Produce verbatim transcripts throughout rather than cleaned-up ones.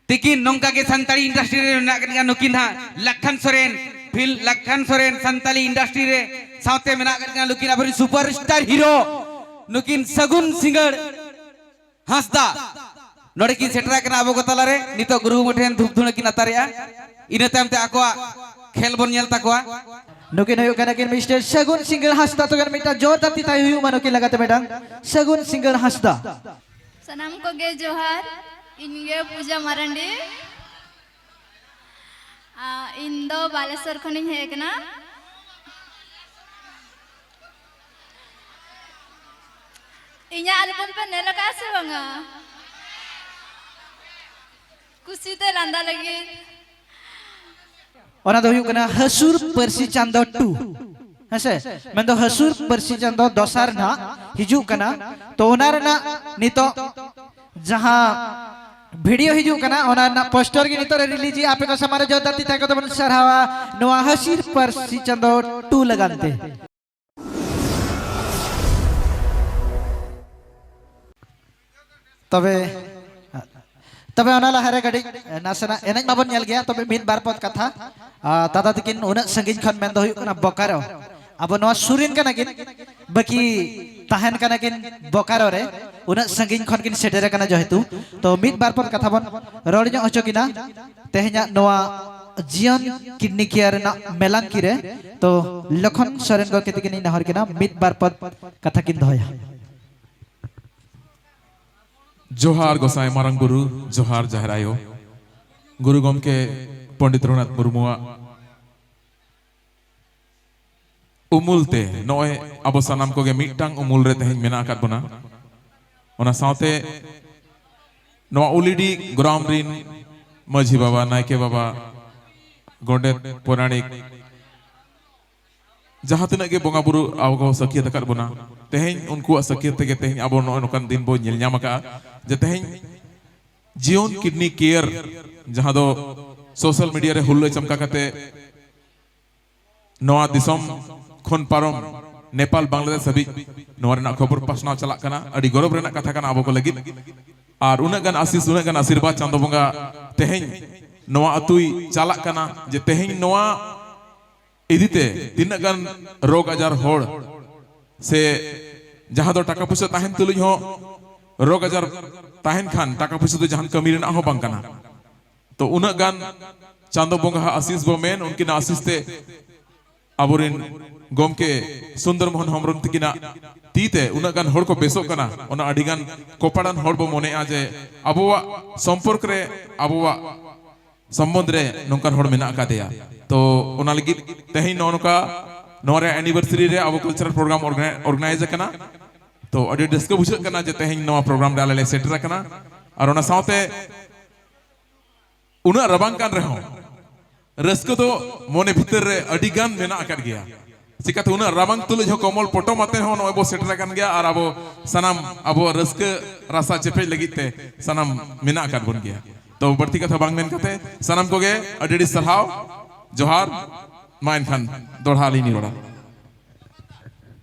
ᱛᱤᱠᱤᱱ ᱱᱚᱝᱠᱟ ᱜᱮ ᱥᱟᱱᱛᱟᱲᱤ ᱤᱱᱰᱟᱥᱴᱨᱤ ᱨᱮ ᱢᱮᱱᱟᱜ ᱟᱠᱟᱫ ᱠᱤᱱᱟ ᱱᱩᱠᱤᱱ ᱦᱟᱸᱜ ᱞᱟᱠᱷᱟᱱ ᱥᱚᱨᱮᱱ, ᱯᱷᱤᱞ ᱞᱟᱠᱷᱟᱱ ᱥᱚᱨᱮᱱ ᱥᱟᱱᱛᱟᱲᱤ ᱤᱱᱰᱟᱥᱴᱨᱤ ᱨᱮ ᱥᱟᱶᱛᱮ ᱢᱮᱱᱟᱜ ᱟᱠᱟᱫ ᱠᱤᱱᱟ ᱱᱩᱠᱤᱱ ᱟᱵᱚᱨᱮᱱ ᱥᱩᱯᱟᱨ ᱥᱴᱟᱨ ᱦᱤᱨᱳ ᱱᱩᱠᱤᱱ ᱥᱟᱹᱜᱩᱱ ᱥᱤᱸᱜᱟᱹᱲ ᱦᱟᱸᱥᱫᱟ ᱱᱚᱰᱮ ᱠᱤᱱ ᱥᱮᱴᱮᱨ ᱟᱠᱟᱱᱟ ᱟᱵᱚ ᱠᱚ ᱛᱟᱞᱟᱨᱮ᱾ ᱱᱤᱛᱚᱜ ᱜᱩᱨᱩ ᱜᱚᱢᱠᱮ ᱴᱷᱮᱱ ᱫᱷᱩᱯ ᱫᱷᱩᱬᱟᱹ ᱠᱤᱱ ᱟᱛᱟᱨᱮᱜᱼᱟ, ᱤᱱᱟᱹ ᱛᱟᱭᱚᱢ ᱛᱮ ᱟᱠᱚᱣᱟᱜ ᱠᱷᱮᱞ ᱵᱚᱱ ᱧᱮᱞ ᱛᱟᱠᱚᱣᱟ᱾ ᱱᱩᱠᱤᱱ ᱦᱩᱭᱩᱜ ᱠᱟᱱᱟ ᱠᱤᱱ ᱢᱤᱥᱴᱟᱨ ᱥᱟᱹᱜᱩᱱ ᱥᱤᱸᱜᱟᱹᱲ ᱦᱟᱸᱥᱫᱟ, ᱛᱚᱵᱮ ᱢᱤᱫᱴᱟᱝ ᱡᱳᱨᱫᱟᱨ ᱛᱤ ᱛᱷᱟᱭᱚ ᱦᱩᱭᱩᱜ ᱢᱟ ᱱᱩᱠᱤᱱ ᱞᱟᱜᱟᱛᱮ ᱢᱤᱫᱴᱟᱝ᱾ ᱥᱟᱹᱜᱩᱱ ᱥᱤᱸᱜᱟᱹᱲ ᱦᱟᱸᱥᱫᱟ᱾ ᱥᱟᱱᱟᱢ ᱠᱚᱜᱮ ᱡᱚᱦᱟᱨ, ᱤᱧ ᱜᱮ ᱯᱩᱡᱟ ᱢᱟᱨᱟᱱᱰᱤ᱾ ᱟ, ᱤᱧ ᱫᱚ ᱵᱟᱞᱮᱥᱚᱨ ᱠᱷᱚᱱᱤᱧ ᱦᱮᱡ ᱟᱠᱟᱱᱟ᱾ ᱤᱧᱟᱹᱜ ᱟᱞᱵᱚᱢ ᱯᱮ ᱧᱮᱞ ᱟᱠᱟᱫᱼᱟ ᱥᱮ ᱵᱟᱝᱟ? ᱠᱩᱥᱤᱛᱮ ᱞᱟᱸᱫᱟ ᱞᱟᱹᱜᱤᱫ᱾ ᱚᱱᱟ ᱫᱚ ᱦᱩᱭᱩᱜ ᱠᱟᱱᱟ ᱦᱟᱹᱥᱩᱨ ᱯᱟᱹᱨᱥᱤ ᱪᱟᱸᱫᱚ ᱴᱩ, ᱦᱮᱸᱥᱮ? ᱢᱮᱱᱫᱚ ᱦᱟᱹᱥᱩᱨ ᱯᱟᱹᱨᱥᱤ ᱪᱟᱸᱫᱚ ᱫᱚᱥᱟᱨ ᱱᱟᱦᱟᱜ ᱦᱤᱡᱩᱜ ᱠᱟᱱᱟ᱾ ᱛᱚ, ᱚᱱᱟ ᱨᱮᱱᱟᱜ ᱱᱤᱛᱚᱜ ᱡᱟᱦᱟᱸ ᱵᱷᱤᱰᱤᱭᱳ ᱦᱤᱡᱩᱜ ᱠᱟᱱᱟ, ᱚᱱᱟ ᱨᱮᱱᱟᱜ ᱯᱳᱥᱴᱟᱨ ᱜᱮ ᱱᱤᱛᱚᱜ ᱨᱮ ᱨᱤᱞᱤᱡᱽ ᱮᱜᱼᱟ᱾ ᱟᱯᱮ ᱠᱚ ᱥᱟᱢᱟᱝ ᱨᱮ ᱡᱳᱨᱫᱟᱨ ᱛᱤ ᱛᱷᱟᱭᱚ ᱠᱟᱛᱮ ᱵᱚᱱ ᱥᱟᱨᱦᱟᱣᱟ ᱱᱚᱣᱟ ᱦᱟᱹᱥᱩᱨ ᱯᱟᱹᱨᱥᱤ ᱪᱟᱸᱫᱚ ᱴᱩ ᱞᱟᱹᱜᱤᱫ ᱛᱮ᱾ ᱛᱚᱵᱮ, ᱛᱚᱵᱮ ᱚᱱᱟ ᱞᱟᱦᱟᱨᱮ ᱠᱟᱹᱴᱤᱡ ᱱᱟᱥᱮᱱᱟᱜ ᱮᱱᱮᱡ ᱢᱟᱵᱚᱱ ᱧᱮᱞ ᱜᱮᱭᱟ, ᱛᱚᱵᱮ ᱢᱤᱫ ᱵᱟᱨ ᱯᱚᱫ ᱠᱟᱛᱷᱟ᱾ ᱟ, ᱫᱟᱫᱟ ᱛᱟᱹᱠᱤᱱ ᱩᱱᱟᱹᱜ ᱥᱟᱺᱜᱤᱧ ᱠᱷᱚᱱ ᱢᱮᱱᱫᱚ ᱦᱩᱭᱩᱜ ᱠᱟᱱᱟ ᱵᱚᱠᱟᱨᱚ, ᱟᱵᱚ ᱱᱚᱣᱟ ᱥᱩᱨ ᱨᱮᱱ ᱠᱟᱱᱟ ᱠᱤᱱ, ᱵᱟᱹᱠᱤ ᱛᱟᱦᱮᱱ ᱠᱟᱱᱟ ᱠᱤᱱ ᱵᱚᱠᱟᱨᱚ ᱨᱮ, ᱩᱱᱟᱹᱜ ᱥᱟᱺᱜᱤᱧ ᱠᱷᱚᱱ ᱠᱤᱱ ᱥᱮᱴᱮᱨ ᱟᱠᱟᱱᱟ ᱡᱮᱦᱮᱛᱩ᱾ ᱛᱚ ᱢᱤᱫ ᱵᱟᱨ ᱯᱚᱫ ᱠᱟᱛᱷᱟ ᱵᱚᱱ ᱨᱚᱲ ᱧᱚᱜ ᱦᱚᱪᱚ ᱠᱤᱱᱟ ᱛᱮᱦᱮᱧᱟᱜ ᱱᱚᱣᱟ ᱡᱤᱭᱚᱱ ᱠᱤᱰᱱᱤ ᱠᱮᱭᱟᱨ ᱨᱮᱱᱟᱜ ᱢᱮᱞᱟᱝᱠᱤ ᱨᱮ᱾ ᱛᱚ ᱞᱚᱠᱷᱚᱱ ᱥᱚᱨᱮᱱ ᱜᱚᱢᱠᱮ ᱛᱟᱹᱠᱤᱱ ᱤᱧ ᱱᱮᱦᱚᱨ ᱠᱤᱱᱟ ᱢᱤᱫ ᱵᱟᱨ ᱯᱚᱫ ᱠᱟᱛᱷᱟ ᱠᱤᱱ ᱫᱚᱦᱚᱭᱟ᱾ ᱡᱚᱦᱟᱨ ᱜᱚᱸᱥᱟᱭ ᱢᱟᱨᱟᱝ ᱵᱩᱨᱩ, ᱡᱚᱦᱟᱨ ᱡᱟᱦᱮᱨ ᱟᱭᱳ, ᱜᱩᱨᱩ ᱜᱚᱢᱠᱮ ᱯᱚᱱᱰᱤᱛ ᱨᱚᱜᱷᱩᱱᱟᱛᱷ ᱢᱩᱨᱢᱩᱣᱟᱜ ᱩᱢᱩᱞ ᱛᱮ ᱱᱚᱜᱼᱚᱭ ᱟᱵᱚ ᱥᱟᱱᱟᱢ ᱠᱚᱜᱮ ᱢᱤᱫᱴᱟᱝ ᱩᱢᱩᱞ ᱨᱮ ᱛᱮᱦᱮᱧ ᱢᱮᱱᱟᱜ ᱟᱠᱟᱫ ᱵᱚᱱᱟ᱾ ᱚᱱᱟ ᱥᱟᱶᱛᱮ ᱱᱚᱣᱟ ᱩᱞᱤᱰᱤ ᱜᱨᱟᱢ ᱨᱤᱱ ᱢᱟᱹᱡᱷᱤ ᱵᱟᱵᱟ, ᱱᱟᱭᱠᱮ ᱵᱟᱵᱟ, ᱜᱚᱰᱮᱛ, ᱯᱚᱨᱟᱱᱤᱠ, ᱡᱟᱦᱟᱸ ᱛᱤᱱᱟᱹᱜ ᱜᱮ ᱵᱚᱸᱜᱟ ᱵᱩᱨᱩ ᱟᱵᱚ ᱠᱚ ᱥᱟᱹᱠᱷᱤᱭᱟᱹᱛ ᱟᱠᱟᱫ ᱵᱚᱱᱟ, ᱛᱮᱦᱮᱧ ᱩᱱᱠᱩᱣᱟᱜ ᱥᱟᱹᱠᱷᱤᱭᱟᱹᱛ ᱛᱮᱜᱮ ᱛᱮᱦᱮᱧ ᱟᱵᱚ ᱱᱚᱜᱼᱚᱭ ᱱᱚᱝᱠᱟᱱ ᱫᱤᱱ ᱵᱚ ᱧᱮᱞ ᱧᱟᱢ ᱟᱠᱟᱫᱼᱟ ᱡᱮ ᱛᱮᱦᱮᱧ ᱡᱤᱭᱚᱱ ᱠᱤᱰᱱᱤ ᱠᱮᱭᱟᱨ, ᱡᱟᱦᱟᱸ ᱫᱚ ᱥᱳᱥᱟᱞ ᱢᱤᱰᱤᱭᱟ ᱨᱮ ᱦᱩᱞᱞᱟᱹᱭ ᱪᱟᱢᱠᱟ ᱠᱟᱛᱮ ᱱᱚᱣᱟ ᱫᱤᱥᱚᱢ ᱠᱷᱚᱱ ᱯᱟᱨᱚᱢ ᱱᱮᱯᱟᱞ, ᱵᱟᱝᱞᱟᱫᱮᱥ ᱦᱟᱹᱵᱤᱡ ᱱᱚᱣᱟ ᱨᱮᱱᱟᱜ ᱠᱷᱚᱵᱚᱨ ᱯᱟᱥᱱᱟᱣ ᱪᱟᱞᱟᱜ ᱠᱟᱱᱟ᱾ ᱟᱹᱰᱤ ᱜᱚᱨᱚᱵᱽ ᱨᱮᱱᱟᱜ ᱠᱟᱛᱷᱟ ᱠᱟᱱᱟ ᱟᱵᱚ ᱠᱚ ᱞᱟᱹᱜᱤᱫ᱾ ᱟᱨ ᱩᱱᱟᱹᱜ ᱜᱟᱱ ᱟᱥᱤᱥ, ᱩᱱᱟᱹᱜ ᱜᱟᱱ ᱟᱥᱤᱨᱵᱟᱫᱽ ᱪᱟᱸᱫᱚ ᱵᱚᱸᱜᱟ ᱛᱮᱦᱮᱧ ᱱᱚᱣᱟ ᱟᱹᱛᱩᱭ ᱪᱟᱞᱟᱜ ᱠᱟᱱᱟ, ᱡᱮ ᱛᱮᱦᱮᱧ ᱱᱚᱣᱟ ᱤᱫᱤᱛᱮ ᱛᱤᱱᱟᱹᱜ ᱜᱟᱱ ᱨᱳᱜᱽ ᱟᱡᱟᱨ ᱦᱚᱲ ᱥᱮ ᱡᱟᱦᱟᱸ ᱫᱚ ᱴᱟᱠᱟ ᱯᱩᱭᱥᱟᱹ ᱛᱟᱦᱮᱱ ᱛᱩᱞᱩᱡ ᱦᱚᱸ ᱨᱳᱜᱽ ᱟᱡᱟᱨ ᱛᱟᱦᱮᱱ ᱠᱷᱟᱱ ᱴᱟᱠᱟ ᱯᱩᱭᱥᱟᱹ ᱫᱚ ᱡᱟᱦᱟᱱ ᱠᱟᱹᱢᱤ ᱨᱮᱱᱟᱜ ᱦᱚᱸ ᱵᱟᱝ ᱠᱟᱱᱟ᱾ ᱛᱚ ᱩᱱᱟᱹᱜ ᱜᱟᱱ ᱪᱟᱸᱫᱚ ᱵᱚᱸᱜᱟᱣᱟᱜ ᱟᱥᱤᱥ ᱵᱚ ᱢᱮᱱ, ᱩᱱᱠᱤᱱᱟᱜ ᱟᱥᱤᱥ ᱛᱮ ᱟᱵᱚᱨᱮᱱ ᱜᱚᱢᱠᱮ ᱥᱩᱱᱫᱚᱨ ᱢᱳᱦᱚᱱ ᱦᱮᱢᱵᱨᱚᱢ ᱛᱤᱠᱤᱱᱟᱜ ᱛᱤ ᱛᱮ ᱩᱱᱟᱹᱜ ᱜᱟᱱ ᱦᱚᱲ ᱠᱚ ᱵᱮᱥᱚᱜ ᱠᱟᱱᱟ, ᱚᱱᱟ ᱟᱹᱰᱤ ᱜᱟᱱ ᱠᱚᱯᱟᱲᱟᱱ ᱦᱚᱲ ᱵᱚ ᱢᱚᱱᱮᱜᱼᱟ ᱡᱮ ᱟᱵᱚᱣᱟᱜ ᱥᱚᱢᱯᱚᱨᱠ ᱨᱮ, ᱟᱵᱚᱣᱟᱜ ᱥᱚᱢᱵᱚᱱᱫᱷ ᱨᱮ ᱱᱚᱝᱠᱟᱱ ᱦᱚᱲ ᱢᱮᱱᱟᱜ ᱟᱠᱟᱫᱮᱭᱟ᱾ ᱛᱚ ᱚᱱᱟ ᱞᱟᱹᱜᱤᱫ ᱛᱮᱦᱮᱧ ᱱᱚᱜᱼᱚ ᱱᱚᱝᱠᱟ ᱱᱚᱣᱟ ᱨᱮ ᱮᱱᱤᱵᱷᱟᱨᱥᱟᱨᱤ ᱨᱮ ᱟᱵᱚ ᱠᱟᱞᱪᱟᱨᱟᱞ ᱯᱨᱳᱜᱨᱟᱢ ᱚᱨᱜᱟᱱᱟᱭᱤᱡᱽ ᱟᱠᱟᱱᱟ᱾ ᱛᱚ ᱟᱹᱰᱤ ᱨᱟᱹᱥᱠᱟᱹ ᱵᱩᱡᱷᱟᱹᱜ ᱠᱟᱱᱟ ᱡᱮ ᱛᱮᱦᱮᱧ ᱱᱚᱣᱟ ᱯᱨᱳᱜᱨᱟᱢ ᱨᱮ ᱟᱞᱮ ᱞᱮ ᱥᱮᱴᱮᱨ ᱟᱠᱟᱱᱟ᱾ ᱟᱨ ᱚᱱᱟ ᱥᱟᱶᱛᱮ ᱩᱱᱟᱹᱜ ᱨᱟᱵᱟᱝ ᱠᱟᱱ ᱨᱮᱦᱚᱸ ᱨᱟᱹᱥᱠᱟᱹ ᱫᱚ ᱢᱚᱱᱮ ᱵᱷᱤᱛᱟᱹᱨ ᱨᱮ ᱟᱹᱰᱤ ᱜᱟᱱ ᱢᱮᱱᱟᱜ ᱟᱠᱟᱫ ᱜᱮᱭᱟ᱾ ᱪᱤᱠᱟᱹᱛᱮ ᱩᱱᱟᱹᱜ ᱨᱟᱵᱟᱝ ᱛᱩᱞᱩᱡ ᱦᱚᱸ ᱠᱚᱢᱚᱞ ᱯᱚᱴᱚᱢ ᱟᱛᱮ ᱦᱚᱸ ᱱᱚᱜᱼᱚᱭ ᱵᱚ ᱥᱮᱴᱮᱨ ᱟᱠᱟᱱ ᱜᱮᱭᱟ ᱟᱨ ᱟᱵᱚ ᱥᱟᱱᱟᱢ ᱟᱵᱚᱣᱟᱜ ᱨᱟᱹᱥᱠᱟᱹ ᱨᱟᱥᱟ ᱪᱮᱯᱮᱡ ᱞᱟᱹᱜᱤᱫ ᱛᱮ ᱥᱟᱱᱟᱢ ᱢᱮᱱᱟᱜ ᱟᱠᱟᱫ ᱵᱚᱱ ᱜᱮᱭᱟ᱾ ᱛᱚ ᱵᱟᱹᱲᱛᱤ ᱠᱟᱛᱷᱟ ᱵᱟᱝ ᱢᱮᱱ ᱠᱟᱛᱮ ᱥᱟᱱᱟᱢ ᱠᱚᱜᱮ ᱟᱹᱰᱤ ᱟᱹᱰᱤ ᱥᱟᱨᱦᱟᱣ, ᱡᱚᱦᱟᱨ᱾ ᱢᱟ ᱮᱱᱠᱷᱟᱱ ᱫᱚᱲᱦᱟ ᱞᱤᱧ ᱨᱚᱲᱟ᱾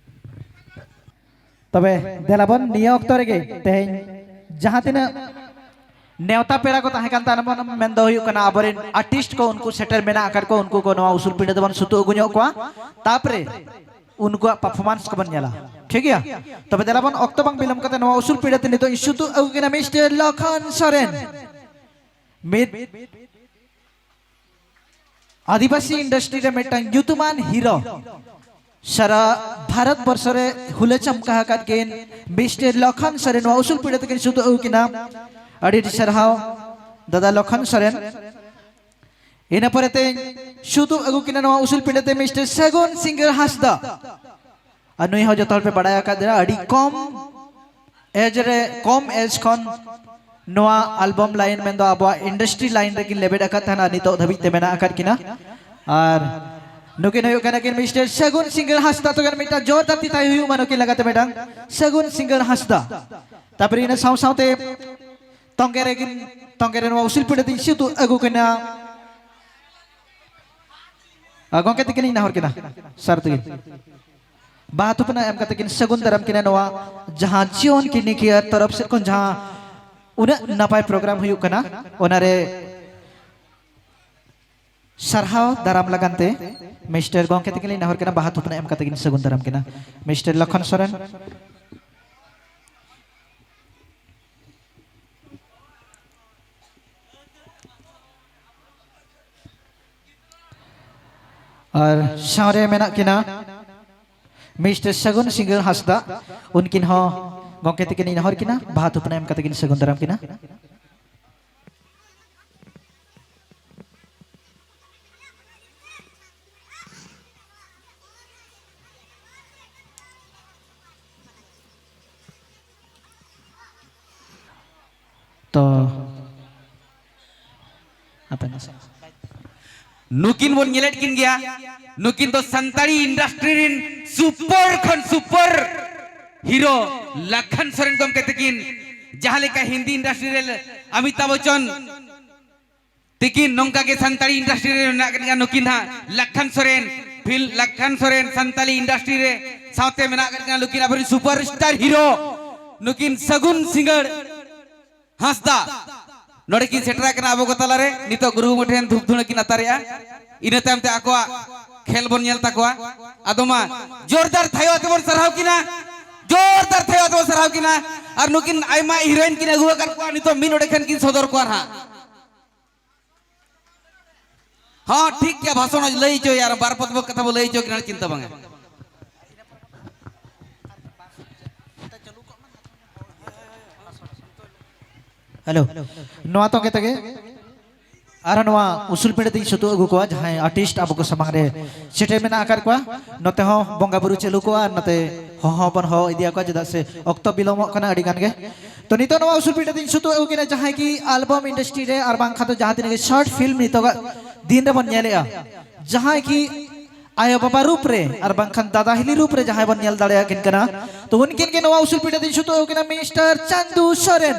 ᱛᱚᱵᱮ ᱫᱮᱞᱟᱵᱚᱱ ᱱᱤᱭᱟᱹ ᱚᱠᱛᱚ ᱨᱮᱜᱮ ᱛᱮᱦᱮᱧ ᱡᱟᱦᱟᱸ ᱛᱤᱱᱟᱹᱜ ᱱᱮᱣᱛᱟ ᱯᱮᱲᱟ ᱠᱚ ᱛᱟᱦᱮᱸ ᱠᱟᱱ ᱛᱟᱵᱚᱱ, ᱢᱮᱱ ᱫᱚ ᱦᱩᱭᱩᱜ ᱠᱟᱱᱟ ᱟᱵᱚᱨᱮᱱ ᱟᱨᱴᱤᱥᱴ ᱠᱚ, ᱩᱱᱠᱩ ᱥᱮᱴᱮᱨ ᱢᱮᱱᱟᱜ ᱟᱠᱟᱫ ᱠᱚ, ᱩᱱᱠᱩ ᱠᱚ ᱱᱚᱣᱟ ᱩᱥᱩᱞ ᱯᱤᱸᱰᱟᱹ ᱛᱮᱵᱚᱱ ᱥᱩᱛᱩᱜ ᱟᱹᱜᱩ ᱧᱚᱜ ᱠᱚᱣᱟ, ᱛᱟᱯᱚᱨᱮ ᱩᱱᱠᱩᱣᱟᱜ ᱯᱟᱨᱯᱷᱚᱨᱢᱟᱱᱥ ᱠᱚᱵᱚᱱ ᱧᱮᱞᱟ᱾ ᱴᱷᱤᱠ ᱜᱮᱭᱟ? ᱛᱚᱵᱮ ᱫᱮᱞᱟᱵᱚᱱ ᱚᱠᱛᱚ ᱵᱟᱝ ᱵᱤᱞᱚᱢ ᱠᱟᱛᱮ ᱱᱚᱣᱟ ᱩᱥᱩᱞ ᱯᱤᱸᱰᱟᱹ ᱛᱮ ᱱᱤᱛᱚᱜ ᱤᱧ ᱥᱩᱛᱩᱜ ᱟᱹᱜᱩ ᱠᱤᱱᱟ ᱢᱤᱥᱴᱟᱨ ᱞᱚᱠᱷᱚᱱ ᱥᱚᱨᱮᱱ, ᱢᱤᱫ ᱟᱹᱫᱤᱵᱟᱹᱥᱤ ᱤᱱᱰᱟᱥᱴᱨᱤ ᱨᱮ ᱢᱤᱫᱴᱟᱝ ᱧᱩᱛᱩᱢᱟᱱ ᱦᱤᱨᱳ, ᱥᱟᱨᱟ ᱵᱷᱟᱨᱚᱛ ᱵᱚᱨᱥᱚ ᱨᱮ ᱦᱩᱞᱟᱹ ᱪᱟᱢᱠᱟ ᱟᱠᱟᱫ ᱠᱤᱱ ᱢᱤᱥᱴᱟᱨ ᱞᱚᱠᱷᱚᱱ ᱥᱚᱨᱮᱱ ᱱᱚᱣᱟ ᱩᱥᱩᱞ ᱯᱤᱸᱰᱟᱹ ᱛᱮᱠᱤᱱ ᱥᱩᱛᱩᱜ ᱟᱹᱜᱩ ᱠᱤᱱᱟ᱾ ᱟᱹᱰᱤ ᱟᱹᱰᱤ ᱥᱟᱨᱦᱟᱣ ᱫᱟᱫᱟ ᱞᱚᱠᱷᱚᱱ ᱥᱚᱨᱮᱱ᱾ ᱤᱱᱟᱹ ᱯᱚᱨᱮ ᱛᱮᱧ ᱥᱩᱛᱩᱜ ᱟᱹᱜᱩ ᱠᱤᱱᱟ ᱱᱚᱣᱟ ᱩᱥᱩᱞ ᱯᱤᱸᱰᱟᱹ ᱛᱮ ᱢᱤᱥᱴᱟᱨ ᱥᱟᱹᱜᱩᱱ ᱥᱤᱝᱜᱟᱹᱲ ᱦᱟᱸᱥᱫᱟ᱾ ᱟᱨ ᱱᱩᱭ ᱦᱚᱸ ᱡᱚᱛᱚ ᱦᱚᱲ ᱯᱮ ᱵᱟᱲᱟᱭ ᱟᱠᱟᱫᱮᱭᱟ, ᱟᱹᱰᱤ ᱠᱚᱢ ᱮᱡᱽ ᱨᱮ, ᱠᱚᱢ ᱮᱡᱽ ᱠᱷᱚᱱ ᱱᱚᱣᱟ ᱟᱞᱵᱚᱢ ᱞᱟᱭᱤᱱ ᱢᱮᱱᱫᱚ ᱟᱵᱚᱣᱟᱜ ᱤᱱᱰᱟᱥᱴᱨᱤ ᱞᱟᱭᱤᱱ ᱨᱮᱠᱤᱱ ᱞᱮᱵᱮᱫ ᱟᱠᱟᱫ ᱛᱟᱦᱮᱱᱟ, ᱱᱤᱛᱚᱜ ᱫᱷᱟᱹᱵᱤᱡ ᱛᱮ ᱢᱮᱱᱟᱜ ᱟᱠᱟᱫ ᱠᱤᱱᱟ᱾ ᱟᱨ ᱱᱩᱠᱤᱱ ᱦᱩᱭᱩᱜ ᱠᱟᱱᱟ ᱠᱤᱱ ᱢᱤᱥᱴᱟᱨ ᱥᱟᱹᱜᱩᱱ ᱥᱤᱝᱜᱟᱹᱲ ᱦᱟᱸᱥᱫᱟ᱾ ᱛᱚ ᱢᱤᱫᱴᱟᱝ ᱡᱳᱨᱫᱟᱨ ᱛᱤ ᱛᱷᱟᱭᱚ ᱦᱩᱭᱩᱜ ᱢᱟ ᱱᱩᱠᱤᱱ ᱞᱟᱜᱟᱛᱮ ᱢᱤᱫᱴᱟᱝ ᱥᱟᱹᱜᱩᱱ ᱥᱤᱝᱜᱟᱹᱲ ᱦᱟᱸᱥᱫᱟ᱾ ᱛᱟᱯᱚᱨᱮ ᱤᱱᱟᱹ ᱥᱟᱶ ᱥᱟᱶᱛᱮ ᱛᱚᱝᱜᱮ ᱨᱮᱠᱤᱱ, ᱛᱚᱝᱜᱮ ᱨᱮ ᱱᱚᱣᱟ ᱩᱥᱩᱞ ᱯᱤᱸᱰᱟᱹ ᱛᱤᱧ ᱥᱩᱛᱩᱜ ᱟᱹᱜᱩ ᱠᱤᱱᱟ᱾ ᱟᱨ ᱜᱚᱢᱠᱮ ᱛᱤᱠᱤᱱᱤᱧ ᱱᱮᱦᱚᱨ ᱠᱤᱱᱟ ᱥᱟᱨ ᱛᱤᱠᱤᱱ ᱵᱟᱦᱟ ᱛᱷᱩᱯᱱᱟ ᱮᱢ ᱠᱟᱛᱮ ᱠᱤᱱ ᱥᱟᱹᱜᱩᱱ ᱫᱟᱨᱟᱢ ᱠᱤᱱᱟ ᱱᱚᱣᱟ ᱡᱟᱦᱟᱸ ᱡᱤᱭᱚᱱ ᱠᱤᱱᱤ ᱠᱮᱭᱟᱨ ᱛᱚᱨᱚᱯ ᱥᱮᱫ ᱠᱷᱚᱱ ᱡᱟᱦᱟᱸ ᱩᱱᱟᱹᱜ ᱱᱟᱯᱟᱭ ᱯᱨᱳᱜᱨᱟᱢ ᱦᱩᱭᱩᱜ ᱠᱟᱱᱟ, ᱚᱱᱟᱨᱮ ᱥᱟᱨᱦᱟᱣ ᱫᱟᱨᱟᱢ ᱞᱟᱹᱜᱤᱫ ᱛᱮ ᱢᱤᱥᱴᱟᱨ ᱜᱚᱢᱠᱮ ᱛᱟᱹᱠᱤᱱ ᱞᱤᱧ ᱱᱮᱦᱚᱨ ᱠᱟᱱᱟ, ᱵᱟᱦᱟ ᱛᱷᱩᱯᱱᱟᱹ ᱮᱢ ᱠᱟᱛᱮ ᱠᱤᱱ ᱥᱟᱹᱜᱩᱱ ᱫᱟᱨᱟᱢ ᱠᱤᱱᱟ᱾ ᱢᱤᱥᱴᱟᱨ ᱞᱚᱠᱷᱚᱱ ᱥᱚᱨᱮᱱ᱾ ᱟᱨ ᱥᱟᱶᱨᱮ ᱢᱮᱱᱟᱜ ᱠᱤᱱᱟ ᱢᱤᱥᱴᱟᱨ ᱥᱟᱹᱜᱩᱱ ᱥᱤᱸᱜᱟᱹᱲ ᱦᱟᱸᱥᱫᱟ, ᱩᱱᱠᱤᱱ ᱦᱚᱸ ᱜᱚᱢᱠᱮ ᱛᱟᱹᱠᱤᱱ ᱞᱤᱧ ᱱᱮᱦᱚᱨ ᱠᱤᱱᱟ, ᱵᱟᱦᱟ ᱛᱷᱩᱯᱱᱟᱹ ᱮᱢ ᱠᱟᱛᱮ ᱠᱤᱱ ᱥᱟᱹᱜᱩᱱ ᱫᱟᱨᱟᱢ ᱠᱤᱱᱟ᱾ ᱛᱚ, ᱟᱯᱮ ᱱᱟᱥᱮ ᱱᱩᱠᱤᱱ ᱵᱚᱱ ᱧᱮᱞᱮᱫ ᱠᱤᱱ ᱜᱮᱭᱟ, ᱱᱩᱠᱤᱱ ᱫᱚ ᱥᱟᱱᱛᱟᱲᱤ ᱤᱱᱰᱟᱥᱴᱨᱤ ᱨᱤᱱ ᱥᱩᱯᱟᱨ ᱠᱷᱚᱱ ᱥᱩᱯᱟᱨ ᱦᱤᱨᱳ ᱞᱟᱠᱷᱟᱱ ᱥᱚᱨᱮᱱ ᱜᱚᱢᱠᱮ ᱛᱟᱹᱠᱤᱱ ᱡᱟᱦᱟᱸ ᱞᱮᱠᱟ ᱦᱤᱱᱫᱤ ᱤᱱᱰᱟᱥᱴᱨᱤ ᱨᱮ ᱚᱢᱤᱛᱟᱵᱷ ᱵᱚᱪᱪᱚᱱ ᱛᱤᱠᱤᱱ ᱱᱚᱝᱠᱟ ᱜᱮ ᱥᱟᱱᱛᱟᱲᱤ ᱤᱱᱰᱟᱥᱴᱨᱤ ᱨᱮ ᱢᱮᱱᱟᱜ ᱟᱠᱟᱫ ᱠᱤᱱᱟ ᱱᱩᱠᱤᱱ ᱦᱟᱸᱜ ᱞᱟᱠᱷᱟᱱ ᱥᱚᱨᱮᱱ, ᱯᱷᱤᱞ ᱞᱟᱠᱷᱟᱱ ᱥᱚᱨᱮᱱ ᱥᱟᱱᱛᱟᱲᱤ ᱤᱱᱰᱟᱥᱴᱨᱤ ᱨᱮ ᱥᱟᱶᱛᱮ ᱢᱮᱱᱟᱜ ᱟᱠᱟᱫ ᱠᱤᱱᱟ ᱱᱩᱠᱤᱱ ᱟᱵᱚᱨᱮᱱ ᱥᱩᱯᱟᱨ ᱥᱴᱟᱨ ᱦᱤᱨᱳ ᱱᱩᱠᱤᱱ ᱥᱟᱹᱜᱩᱱ ᱥᱤᱸᱜᱟᱹᱲ ᱦᱟᱸᱥᱫᱟ ᱱᱚᱰᱮ ᱠᱤᱱ ᱥᱮᱴᱮᱨ ᱟᱠᱟᱱᱟ ᱟᱵᱚ ᱠᱚ ᱛᱟᱞᱟᱨᱮ᱾ ᱱᱤᱛᱚᱜ ᱜᱩᱨᱩ ᱵᱟᱵᱟ ᱴᱷᱮᱱ ᱫᱷᱩᱯ ᱫᱷᱩᱬᱟᱹ ᱠᱤᱱ ᱟᱛᱟᱨᱮᱜᱼᱟ, ᱤᱱᱟᱹ ᱛᱟᱭᱚᱢ ᱛᱮ ᱟᱠᱚᱣᱟᱜ ᱠᱷᱮᱞ ᱵᱚᱱ ᱧᱮᱞ ᱛᱟᱠᱚᱣᱟ᱾ ᱟᱫᱚ ᱢᱟ ᱡᱳᱨᱫᱟᱨ ᱛᱷᱟᱭᱚ ᱟᱛᱮ ᱵᱚᱱ ᱥᱟᱨᱦᱟᱣ ᱠᱤᱱᱟ, ᱡᱳᱨᱫᱟᱨ ᱛᱷᱟᱭᱚ ᱟᱛᱮ ᱵᱚᱱ ᱥᱟᱨᱦᱟᱣ ᱠᱤᱱᱟ᱾ ᱟᱨ ᱱᱩᱠᱤᱱ ᱟᱭᱢᱟ ᱦᱤᱨᱳᱭᱤᱱ ᱠᱤᱱ ᱟᱹᱜᱩ ᱟᱠᱟᱫ ᱠᱚᱣᱟ, ᱱᱤᱛᱚᱜ ᱢᱤᱫ ᱱᱚᱰᱮ ᱠᱷᱟᱱ ᱠᱤᱱ ᱥᱚᱫᱚᱨ ᱠᱚᱣᱟ ᱱᱟᱦᱟᱜ᱾ ᱦᱚᱸ, ᱴᱷᱤᱠ ᱜᱮᱭᱟ, ᱵᱷᱟᱥᱚᱱ ᱞᱟᱹᱭ ᱦᱚᱪᱚᱭᱟ, ᱟᱨ ᱵᱟᱨ ᱯᱚᱫ ᱠᱟᱛᱷᱟ ᱵᱚ ᱞᱟᱹᱭ ᱦᱚᱪᱚ ᱠᱤᱱᱟ, ᱪᱤᱱᱛᱟᱹ ᱵᱟᱝᱟ᱾ ᱦᱮᱞᱳ, ᱱᱚᱣᱟ ᱛᱚᱸᱜᱮ ᱛᱮᱜᱮ ᱟᱨ ᱱᱚᱣᱟ ᱩᱥᱩᱞ ᱯᱤᱸᱰᱟᱹ ᱛᱤᱧ ᱥᱩᱛᱩᱜ ᱟᱹᱜᱩ ᱠᱚᱣᱟ, ᱡᱟᱦᱟᱸᱭ ᱟᱨᱴᱤᱥᱴ ᱟᱵᱚ ᱠᱚ ᱥᱟᱢᱟᱝ ᱨᱮ ᱥᱮᱴᱮᱨ ᱢᱮᱱᱟᱜ ᱟᱠᱟᱫ ᱠᱚᱣᱟ᱾ ᱱᱚᱛᱮ ᱦᱚᱸ ᱵᱚᱸᱜᱟ ᱵᱩᱨᱩ ᱪᱟᱹᱞᱩ ᱠᱚᱜᱼᱟ, ᱟᱨ ᱱᱚᱛᱮ ᱦᱚᱦᱚ ᱵᱚᱱ ᱦᱚᱦᱚ ᱤᱫᱤᱭᱟᱠᱚᱣᱟ, ᱪᱮᱫᱟᱜ ᱥᱮ ᱚᱠᱛᱚ ᱵᱤᱞᱚᱢᱚᱜ ᱠᱟᱱᱟ ᱟᱹᱰᱤ ᱜᱟᱱ ᱜᱮ᱾ ᱛᱚ, ᱱᱤᱛᱚᱜ ᱱᱚᱣᱟ ᱩᱥᱩᱞ ᱯᱤᱸᱰᱟᱹ ᱛᱤᱧ ᱥᱩᱛᱩᱜ ᱟᱹᱜᱩ ᱠᱤᱱᱟ, ᱡᱟᱦᱟᱸᱭ ᱠᱤ ᱟᱞᱵᱟᱢ ᱤᱱᱰᱟᱥᱴᱨᱤ ᱨᱮ ᱟᱨ ᱵᱟᱝᱠᱷᱟᱱ ᱫᱚ ᱡᱟᱦᱟᱸ ᱛᱤᱱᱟᱹᱜ ᱜᱮ ᱥᱚᱨᱴ ᱯᱷᱤᱞᱢ ᱱᱤᱛᱚᱜᱟᱜ ᱫᱤᱱ ᱨᱮᱵᱚᱱ ᱧᱮᱞᱮᱜᱼᱟ, ᱡᱟᱦᱟᱸᱭ ᱠᱤ ᱟᱭᱳ ᱵᱟᱵᱟ ᱨᱩᱯ ᱨᱮ ᱟᱨ ᱵᱟᱝᱠᱷᱟᱱ ᱫᱟᱫᱟ ᱦᱤᱞᱤ ᱨᱩᱯ ᱨᱮ ᱡᱟᱦᱟᱸᱭ ᱵᱚᱱ ᱧᱮᱞ ᱫᱟᱲᱮᱭᱟᱠᱤᱱ ᱠᱟᱱᱟ, ᱛᱚ, ᱩᱱᱠᱤᱱ ᱜᱮ ᱱᱚᱣᱟ ᱩᱥᱩᱞ ᱯᱤᱸᱰᱟᱹ ᱛᱤᱧ ᱥᱩᱛᱩᱜ ᱟᱹᱜᱩ ᱠᱤᱱᱟ, ᱢᱤᱥᱴᱟᱨ ᱪᱟᱸᱫᱩ ᱥᱚᱨᱮᱱ᱾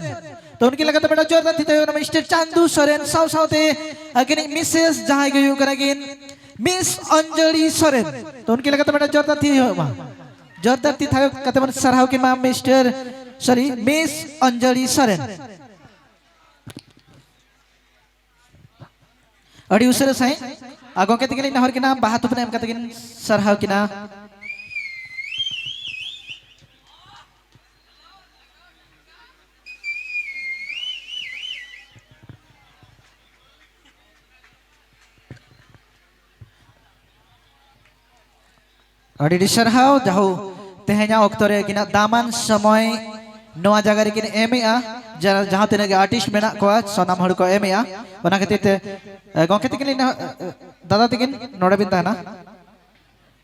ᱛᱚ, ᱩᱱᱠᱤᱱ ᱞᱮᱠᱟᱛᱮ ᱢᱤᱫᱴᱟᱝ ᱡᱳᱨᱫᱟᱨ ᱛᱤ ᱛᱟᱭᱚᱢ ᱢᱤᱥᱴᱟᱨ ᱪᱟᱸᱫᱩ ᱥᱚᱨᱮᱱ ᱥᱟᱶ ᱥᱟᱶᱛᱮ ᱟᱹᱠᱤᱱᱤᱡ ᱢᱤᱥᱮᱥ ᱡᱟᱦᱟᱸᱭ ᱜᱮ ᱦᱩᱭᱩᱜ ᱠᱟᱱᱟ ᱠᱤᱱ ᱢᱤᱥ ᱚᱧᱡᱚᱞᱤ ᱥᱚᱨᱮᱱ᱾ ᱛᱚ, ᱩᱱᱠᱤᱱ ᱞᱮᱠᱟᱛᱮ ᱢᱤᱫᱴᱟᱝ ᱡᱳᱨᱫᱟᱨ ᱛᱤ ᱦᱩᱭᱩᱜ ᱢᱟ, ᱡᱳᱨᱫᱟᱨ ᱛᱤ ᱛᱷᱟᱭᱚ ᱠᱟᱛᱮ ᱵᱚᱱ ᱥᱟᱨᱦᱟᱣ ᱠᱤᱱ ᱢᱟ ᱢᱤᱥᱴᱟᱨ, ᱥᱚᱨᱤ, ᱢᱤᱥ ᱚᱧᱡᱚᱞᱤ ᱥᱚᱨᱮᱱ᱾ ᱟᱹᱰᱤ ᱩᱥᱟᱹᱨᱟ ᱥᱟᱺᱦᱤᱡ ᱟᱨ ᱜᱚᱢᱠᱮ ᱛᱟᱹᱠᱤᱱ ᱞᱤᱧ ᱱᱮᱦᱚᱨ ᱠᱤᱱᱟ, ᱵᱟᱦᱟ ᱛᱷᱩᱯᱱᱟᱹ ᱮᱢ ᱠᱟᱛᱮ ᱠᱤᱱ ᱥᱟᱨᱦᱟᱣ ᱠᱤᱱᱟ᱾ ᱟᱹᱰᱤ ᱟᱹᱰᱤ ᱥᱟᱨᱦᱟᱣ, ᱡᱟᱦᱳ ᱛᱮᱦᱮᱧᱟᱜ ᱚᱠᱛᱚ ᱨᱮ ᱟᱹᱠᱤᱱᱟᱜ ᱫᱟᱢᱟᱱ ᱥᱚᱢᱚᱭ ᱱᱚᱣᱟ ᱡᱟᱭᱜᱟ ᱨᱮᱠᱤᱱ ᱮᱢᱮᱜᱼᱟ᱾ ᱡᱟ-, ᱡᱟᱦᱟᱸ ᱛᱤᱱᱟᱹᱜ ᱜᱮ ᱟᱨᱴᱤᱥᱴ ᱢᱮᱱᱟᱜ ᱠᱚᱣᱟ, ᱥᱟᱱᱟᱢ ᱦᱚᱲ ᱠᱚ ᱮᱢᱮᱜᱼᱟ᱾ ᱚᱱᱟ ᱠᱷᱟᱹᱛᱤᱨ ᱛᱮ, ᱮ, ᱜᱚᱢᱠᱮ ᱛᱟᱹᱠᱤᱱ ᱞᱤᱧ ᱱᱮᱦᱚ-, ᱮ, ᱮ, ᱫᱟᱫᱟ ᱛᱟᱹᱠᱤᱱ ᱱᱚᱰᱮ ᱵᱤᱱ ᱛᱟᱦᱮᱱᱟ,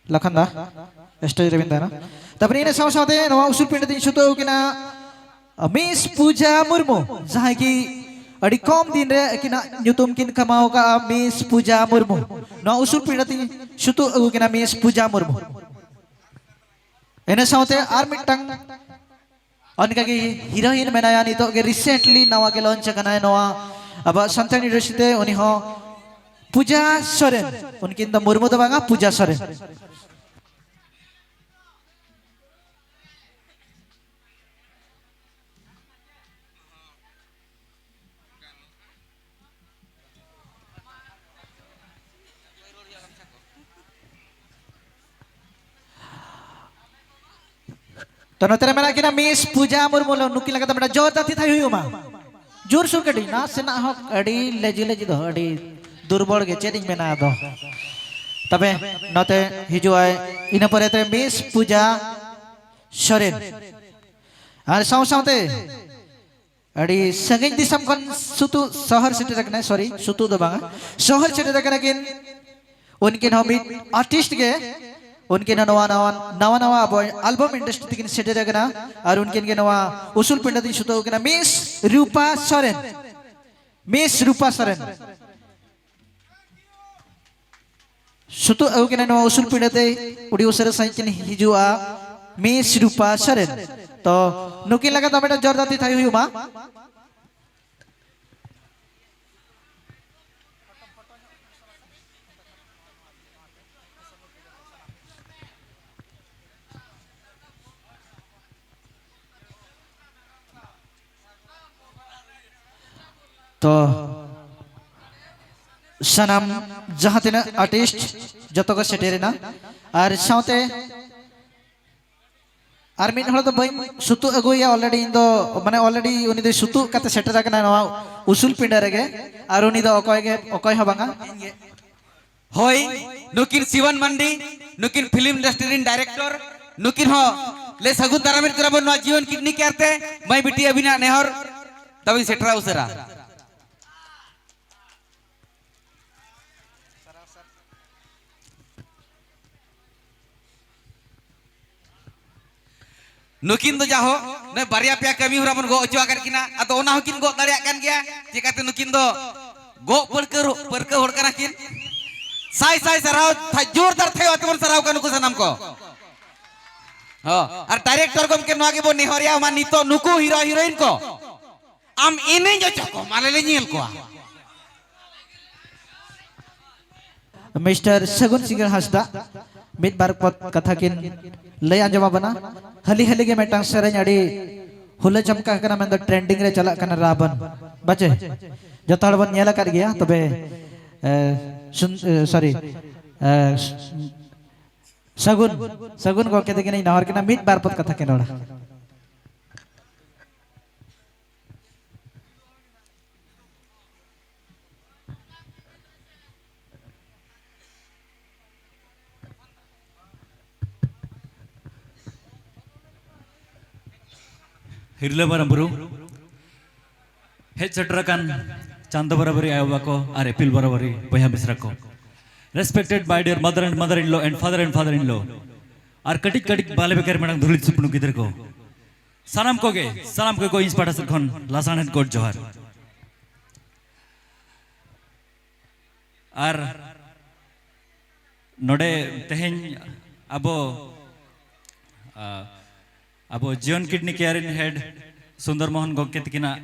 ᱞᱚᱠᱷᱚᱱ ᱫᱟ, ᱥᱴᱮᱡᱽ ᱨᱮᱵᱤᱱ ᱛᱟᱦᱮᱱᱟ᱾ ᱛᱟᱨᱯᱚᱨᱮ ᱤᱱᱟᱹ ᱥᱟᱶ ᱥᱟᱶᱛᱮ ᱱᱚᱣᱟ ᱩᱥᱩᱞ ᱯᱤᱸᱰᱟᱹ ᱛᱤᱧ ᱥᱩᱛᱩᱜ ᱠᱤᱱᱟ ᱢᱤᱥ ᱯᱩᱡᱟ ᱢᱩᱨᱢᱩ, ᱡᱟᱦᱟᱸᱭ ᱠᱤ ᱟᱹᱰᱤ ᱠᱚᱢ ᱫᱤᱱ ᱨᱮ ᱟᱹᱠᱤᱱᱟᱜ ᱧᱩᱛᱩᱢ ᱠᱤᱱ ᱠᱟᱢᱟᱣ ᱟᱠᱟᱫᱼᱟ, ᱢᱤᱥ ᱯᱩᱡᱟ ᱢᱩᱨᱢᱩ᱾ ᱱᱚᱣᱟ ᱩᱥᱩᱞ ᱯᱤᱸᱰᱟᱹ ᱛᱤᱧ ᱥᱩᱛᱩᱜ ᱟᱹᱜᱩ ᱠᱤᱱᱟ ᱢᱤᱥ ᱯᱩᱡᱟ ᱢᱩᱨᱢᱩ᱾ ᱤᱱᱟᱹ ᱥᱟᱶᱛᱮ ᱟᱨ ᱢᱤᱫᱴᱟᱝ ᱚᱱᱠᱟᱜᱮ ᱦᱤᱨᱳᱭᱤᱱ ᱢᱮᱱᱟᱭᱟ, ᱱᱤᱛᱚᱜ ᱜᱮ ᱨᱤᱥᱮᱱᱴᱞᱤ ᱱᱟᱣᱟ ᱜᱮ ᱞᱚᱧᱪ ᱟᱠᱟᱱᱟᱭ ᱱᱚᱣᱟ ᱟᱵᱚᱣᱟᱜ ᱥᱟᱱᱛᱟᱲ ᱤᱱᱰᱟᱥᱴᱨᱤ ᱛᱮ, ᱩᱱᱤ ᱦᱚᱸ ᱯᱩᱡᱟ ᱥᱚᱨᱮᱱ᱾ ᱩᱱᱠᱤᱱ ᱫᱚ ᱢᱩᱨᱢᱩ ᱫᱚ ᱵᱟᱝᱟ, ᱯᱩᱡᱟ ᱥᱚᱨᱮᱱ᱾ ᱛᱚ, ᱱᱚᱛᱮ ᱨᱮ ᱢᱮᱱᱟᱜ ᱠᱤᱱᱟ ᱢᱤᱥ ᱯᱩᱡᱟ ᱢᱩᱨᱢᱩ, ᱱᱩᱠᱤᱱ ᱞᱟᱹᱜᱤᱫ ᱫᱚ ᱢᱤᱫᱴᱟᱝ ᱡᱳᱨᱫᱟᱨ ᱛᱤ ᱛᱷᱟᱭᱚ ᱦᱩᱭᱩᱜ ᱢᱟ᱾ ᱡᱳᱨᱥᱳᱨ ᱠᱟᱹᱴᱤᱡ, ᱱᱟᱥᱮᱱᱟᱜ ᱦᱚᱸ ᱟᱹᱰᱤ ᱞᱮᱡᱤ ᱞᱮᱡᱤ ᱫᱚ, ᱟᱹᱰᱤ ᱫᱩᱨᱵᱚᱞ ᱜᱮ, ᱪᱮᱫ ᱤᱧ ᱢᱮᱱᱟ ᱟᱫᱚ᱾ ᱛᱚᱵᱮ ᱱᱚᱛᱮ ᱦᱤᱡᱩᱜ ᱟᱭ, ᱤᱱᱟᱹ ᱯᱚᱨᱮ ᱛᱮ ᱢᱤᱥ ᱯᱩᱡᱟ ᱥᱚᱨᱮᱱ᱾ ᱟᱨ ᱥᱟᱶ ᱥᱟᱶᱛᱮ ᱟᱹᱰᱤ ᱥᱟᱺᱜᱤᱧ ᱫᱤᱥᱚᱢ ᱠᱷᱚᱱ ᱥᱩᱛᱩ ᱥᱚᱦᱚᱨ ᱥᱮᱴᱮᱨ ᱟᱠᱟᱱᱟᱭ, ᱥᱚᱨᱤ, ᱥᱩᱛᱩ ᱫᱚ ᱵᱟᱝᱟ, ᱥᱚᱦᱚᱨ ᱥᱮᱴᱮᱨ ᱟᱠᱟᱱᱟ ᱠᱤᱱ᱾ ᱩᱱᱠᱤᱱ ᱦᱚᱸ ᱢᱤᱫ ᱟᱨᱴᱤᱥᱴ ᱜᱮ, ᱩᱱᱠᱤᱱ ᱦᱚᱸ ᱱᱚᱣᱟ ᱱᱟᱣᱟ, ᱱᱟᱣᱟ ᱱᱟᱣᱟ ᱟᱵᱚ ᱟᱞᱵᱟᱢ ᱤᱱᱰᱟᱥᱴᱨᱤ ᱛᱮᱠᱤᱱ ᱥᱮᱴᱮᱨ ᱟᱠᱟᱱᱟ᱾ ᱟᱨ ᱩᱱᱠᱤᱱ ᱜᱮ ᱱᱚᱣᱟ ᱩᱥᱩᱞ ᱯᱤᱸᱰᱟᱹ ᱛᱤᱧ ᱥᱩᱛᱩᱜ ᱠᱟᱱᱟ, ᱢᱤᱥ ᱨᱩᱯᱟ ᱥᱚᱨᱮᱱ, ᱢᱤᱥ ᱨᱩᱯᱟ ᱥᱚᱨᱮᱱ᱾ ᱥᱩᱛᱩᱜ ᱟᱹᱜᱩ ᱠᱤᱱᱟ ᱱᱚᱣᱟ ᱩᱥᱩᱞ ᱯᱤᱸᱰᱟᱹ ᱛᱮ, ᱟᱹᱰᱤ ᱩᱥᱟᱹᱨᱟ ᱥᱟᱺᱦᱤᱡ ᱠᱤᱱ ᱦᱤᱡᱩᱜᱼᱟ, ᱢᱤᱥ ᱨᱩᱯᱟ ᱥᱚᱨᱮᱱ᱾ ᱛᱚ, ᱱᱩᱠᱤᱱ ᱞᱟᱹᱜᱤᱫ ᱫᱚ ᱢᱤᱫᱴᱟᱝ ᱡᱳᱨᱫᱟᱨ ᱛᱤ ᱛᱷᱟᱭᱚ ᱦᱩᱭᱩᱜ ᱢᱟ᱾ ᱛᱚ, ᱥᱟᱱᱟᱢ ᱡᱟᱦᱟᱸ ᱛᱤᱱᱟᱹᱜ ᱟᱨᱴᱤᱥᱴ ᱡᱚᱛᱚ ᱠᱚ ᱥᱮᱴᱮᱨᱮᱱᱟ, ᱟᱨ ᱥᱟᱶᱛᱮ ᱟᱨ ᱢᱤᱫ ᱦᱚᱲ ᱫᱚ ᱵᱟᱹᱧ ᱥᱩᱛᱩᱜ ᱟᱹᱜᱩᱭᱮᱭᱟ, ᱚᱞᱨᱮᱰᱤ ᱤᱧ ᱫᱚ ᱢᱟᱱᱮ ᱚᱞᱨᱮᱰᱤ ᱩᱱᱤ ᱫᱚᱭ ᱥᱩᱛᱩᱜ ᱠᱟᱛᱮ ᱥᱮᱴᱮᱨ ᱟᱠᱟᱱᱟ ᱱᱚᱣᱟ ᱩᱥᱩᱞ ᱯᱤᱸᱰᱟᱹ ᱨᱮᱜᱮ, ᱟᱨ ᱩᱱᱤ ᱫᱚ ᱚᱠᱚᱭ ᱜᱮ ᱚᱠᱚᱭ ᱦᱚᱸ ᱵᱟᱝᱟ᱾ ᱦᱳᱭ, ᱱᱩᱠᱤᱱ ᱥᱤᱣᱟᱱ ᱢᱟᱱᱰᱤ, ᱱᱩᱠᱤᱱ ᱯᱷᱤᱞᱢ ᱤᱱᱰᱟᱥᱴᱨᱤ ᱨᱤᱱ ᱰᱟᱭᱨᱮᱠᱴᱚᱨ, ᱱᱩᱠᱤᱱ ᱦᱚᱸ ᱞᱮ ᱥᱟᱹᱜᱩᱱ ᱫᱟᱨᱟᱢᱮᱫ ᱠᱟᱱᱟ ᱵᱚᱱ ᱱᱚᱣᱟ ᱡᱤᱭᱚᱱ ᱠᱤᱰᱱᱤ ᱠᱮᱭᱟᱨ ᱛᱮ᱾ ᱢᱟᱹᱭ ᱵᱤᱴᱤ, ᱟᱹᱵᱤᱱᱟᱜ ᱱᱮᱦᱚᱨ ᱛᱟᱵᱤᱱ ᱥᱮᱴᱮᱨᱟ ᱩᱥᱟᱹᱨᱟ᱾ ᱱᱩᱠᱤᱱ ᱫᱚ ᱡᱟᱦᱳ, ᱱᱚᱜᱼᱚᱭ ᱵᱟᱨᱭᱟ ᱯᱮᱭᱟ ᱠᱟᱹᱢᱤ ᱦᱚᱨᱟ ᱵᱚᱱ ᱜᱚᱜ ᱦᱚᱪᱚ ᱟᱠᱟᱫ ᱠᱤᱱᱟ, ᱟᱫᱚ ᱚᱱᱟ ᱦᱚᱸᱠᱤᱱ ᱜᱚᱜ ᱫᱟᱲᱮᱭᱟᱜ ᱠᱟᱱ ᱜᱮᱭᱟ᱾ ᱪᱤᱠᱟᱹᱛᱮ ᱱᱩᱠᱤᱱ ᱫᱚ ᱜᱚᱜ ᱯᱟᱹᱨᱠᱟᱹᱣ, ᱯᱟᱹᱨᱠᱟᱹᱣ ᱦᱚᱲ ᱠᱟᱱᱟ ᱠᱤᱱ᱾ ᱥᱟᱭ ᱥᱟᱭ ᱥᱟᱨᱦᱟᱣ, ᱛᱷᱟ-, ᱡᱳᱨᱫᱟᱨ ᱛᱷᱟᱭᱚ ᱟᱛᱮ ᱵᱚᱱ ᱥᱟᱨᱦᱟᱣ ᱠᱚᱣᱟ ᱱᱩᱠᱩ ᱥᱟᱱᱟᱢ ᱠᱚ᱾ ᱦᱚᱸ, ᱟᱨ ᱰᱟᱭᱨᱮᱠᱴᱚᱨ ᱜᱚᱢᱠᱮ ᱱᱚᱣᱟ ᱜᱮᱵᱚᱱ ᱱᱮᱦᱚᱨᱮᱭᱟ, ᱢᱟ ᱱᱤᱛᱚᱜ ᱱᱩᱠᱩ ᱦᱤᱨᱳ ᱦᱤᱨᱳᱭᱤᱱ ᱠᱚ ᱟᱢ ᱮᱱᱮᱡ ᱦᱚᱪᱚ ᱠᱚᱢ, ᱟᱞᱮ ᱞᱮ ᱧᱮᱞ ᱠᱚᱣᱟ᱾ ᱢᱤᱥᱴᱟᱨ ᱥᱟᱹᱜᱩᱱ ᱥᱤᱝᱜᱟᱨ ᱦᱟᱸᱥᱫᱟ ᱢᱤᱫ ᱵᱟᱨ ᱯᱚᱫ ᱠᱟᱛᱷᱟ ᱠᱤᱱ ᱞᱟᱹᱭ ᱟᱸᱡᱚᱢ ᱟᱵᱚᱱᱟ᱾ ᱦᱟᱹᱞᱤ ᱦᱟᱹᱞᱤ ᱜᱮ ᱢᱤᱫᱴᱟᱝ ᱥᱮᱨᱮᱧ ᱟᱹᱰᱤ ᱦᱩᱞᱟᱹ ᱪᱷᱟᱢᱠᱟ ᱠᱟᱱᱟ, ᱢᱮᱱᱫᱚ ᱴᱨᱮᱱᱰᱤᱝ ᱨᱮ ᱪᱟᱞᱟᱜ ᱠᱟᱱᱟ ᱨᱟᱵᱚᱱ᱾ ᱵᱟᱪᱮ, ᱡᱚᱛᱚ ᱦᱚᱲ ᱵᱚᱱ ᱧᱮᱞ ᱟᱠᱟᱫ ᱜᱮᱭᱟ᱾ ᱛᱚᱵᱮ ᱮ, ᱥᱩᱱ-, ᱮ, ᱥᱚᱨᱤ, ᱮ, ᱥᱟᱹᱜᱩᱱ, ᱥᱟᱹᱜᱩᱱ ᱜᱚᱢᱠᱮ ᱛᱟᱹᱠᱤᱱ ᱤᱧ ᱱᱮᱦᱚᱨ ᱠᱤᱱᱟ, ᱢᱤᱫ ᱵᱟᱨ ᱯᱚᱫ ᱠᱟᱛᱷᱟ ᱠᱤᱱ ᱨᱚᱲᱟ᱾ ᱦᱤᱨᱞᱟᱹ ᱢᱟᱨᱟᱝ ᱵᱩᱨᱩ, ᱦᱮᱡ ᱥᱮᱴᱮᱨ ᱟᱠᱟᱱ ᱪᱟᱸᱫᱚ ᱵᱟᱨᱟᱵᱟᱨᱤ ᱟᱭᱳ ᱵᱟᱵᱟ ᱠᱚ ᱟᱨ ᱤᱯᱤᱞ ᱵᱟᱨᱟᱵᱟᱨᱤ ᱵᱚᱭᱦᱟ ᱢᱤᱥᱨᱟ ᱠᱚ, respected my dear mother and mother in law and father and father in law, ᱟᱨ ᱠᱟᱹᱴᱤᱡ ᱠᱟᱹᱴᱤᱡ ᱵᱟᱞᱮ ᱵᱮᱠᱟᱨ ᱢᱟᱲᱟᱝ ᱫᱷᱩᱲᱤ ᱥᱩᱯᱱᱩ ᱜᱤᱫᱽᱨᱟᱹ ᱠᱚ, ᱥᱟᱱᱟᱢ ᱠᱚᱜᱮ, ᱥᱟᱱᱟᱢ ᱠᱚᱜᱮ ᱤᱧ ᱯᱟᱦᱴᱟ ᱥᱮᱫ ᱠᱷᱚᱱ ᱞᱟᱥᱟᱲᱦᱮᱫ ᱜᱚᱰ ᱡᱚᱦᱟᱨ᱾ ᱟᱨ ᱱᱚᱰᱮ ᱛᱮᱦᱮᱧ ᱟᱵᱚ, ᱟ, ᱟᱵᱚ ᱡᱤᱭᱚᱱ ᱠᱤᱰᱱᱤ ᱠᱮᱭᱟᱨ ᱨᱮᱱ ᱦᱮᱰ ᱥᱩᱱᱫᱚᱨ ᱢᱳᱦᱚᱱ ᱜᱚᱢᱠᱮ ᱛᱟᱹᱠᱤᱱᱟᱜ,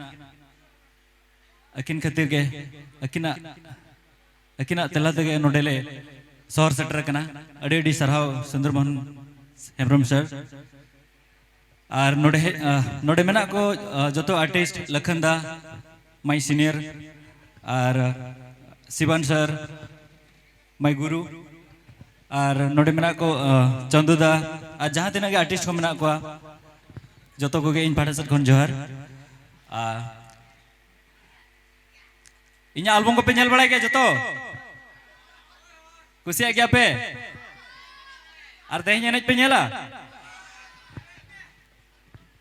ᱟᱹᱠᱤᱱ ᱠᱷᱟᱹᱛᱤᱨ ᱜᱮ, ᱟᱹᱠᱤᱱᱟᱜ, ᱟᱹᱠᱤᱱᱟᱜ ᱛᱮᱞᱟ ᱛᱮᱜᱮ ᱱᱚᱰᱮ ᱞᱮ ᱥᱚᱦᱚᱨ ᱥᱮᱴᱮᱨ ᱟᱠᱟᱱᱟ᱾ ᱟᱹᱰᱤ ᱟᱹᱰᱤ ᱥᱟᱨᱦᱟᱣ ᱥᱩᱱᱫᱚᱨ ᱢᱳᱦᱚᱱ ᱦᱮᱢᱵᱨᱚᱢ ᱥᱟᱨ᱾ ᱟᱨ ᱱᱚᱰᱮ ᱦᱮᱡ, ᱟ, ᱱᱚᱰᱮ ᱢᱮᱱᱟᱜ ᱠᱚ, ᱟ, ᱡᱚᱛᱚ artist, Lakhan the, my senior, ᱟᱨ, ᱟ, ᱥᱤᱵᱟᱱ ᱥᱟᱨ, ᱢᱟᱭ ᱜᱩᱨᱩ, ᱟᱨ ᱱᱚᱰᱮ ᱢᱮᱱᱟᱜ ᱠᱚ ᱪᱟᱸᱫᱩ ᱫᱟ, ᱟᱨ ᱡᱟᱦᱟᱸ ᱛᱤᱱᱟᱹᱜ ᱜᱮ ᱟᱨᱴᱤᱥᱴ ᱠᱚ ᱢᱮᱱᱟᱜ ᱠᱚᱣᱟ, ᱡᱚᱛᱚ ᱠᱚᱜᱮ ᱤᱧ ᱯᱟᱦᱴᱟ ᱥᱮᱫ ᱠᱷᱚᱱ ᱡᱚᱦᱟᱨ᱾ ᱟᱨ ᱤᱧᱟᱹᱜ ᱟᱞᱵᱚᱢ ᱠᱚᱯᱮ ᱧᱮᱞ ᱵᱟᱲᱟᱭ ᱜᱮᱭᱟ ᱡᱚᱛᱚ? ᱠᱩᱥᱤᱭᱟᱜ ᱜᱮᱭᱟ ᱯᱮ? ᱟᱨ ᱛᱮᱦᱮᱧ ᱮᱱᱮᱡ ᱯᱮ ᱧᱮᱞᱟ?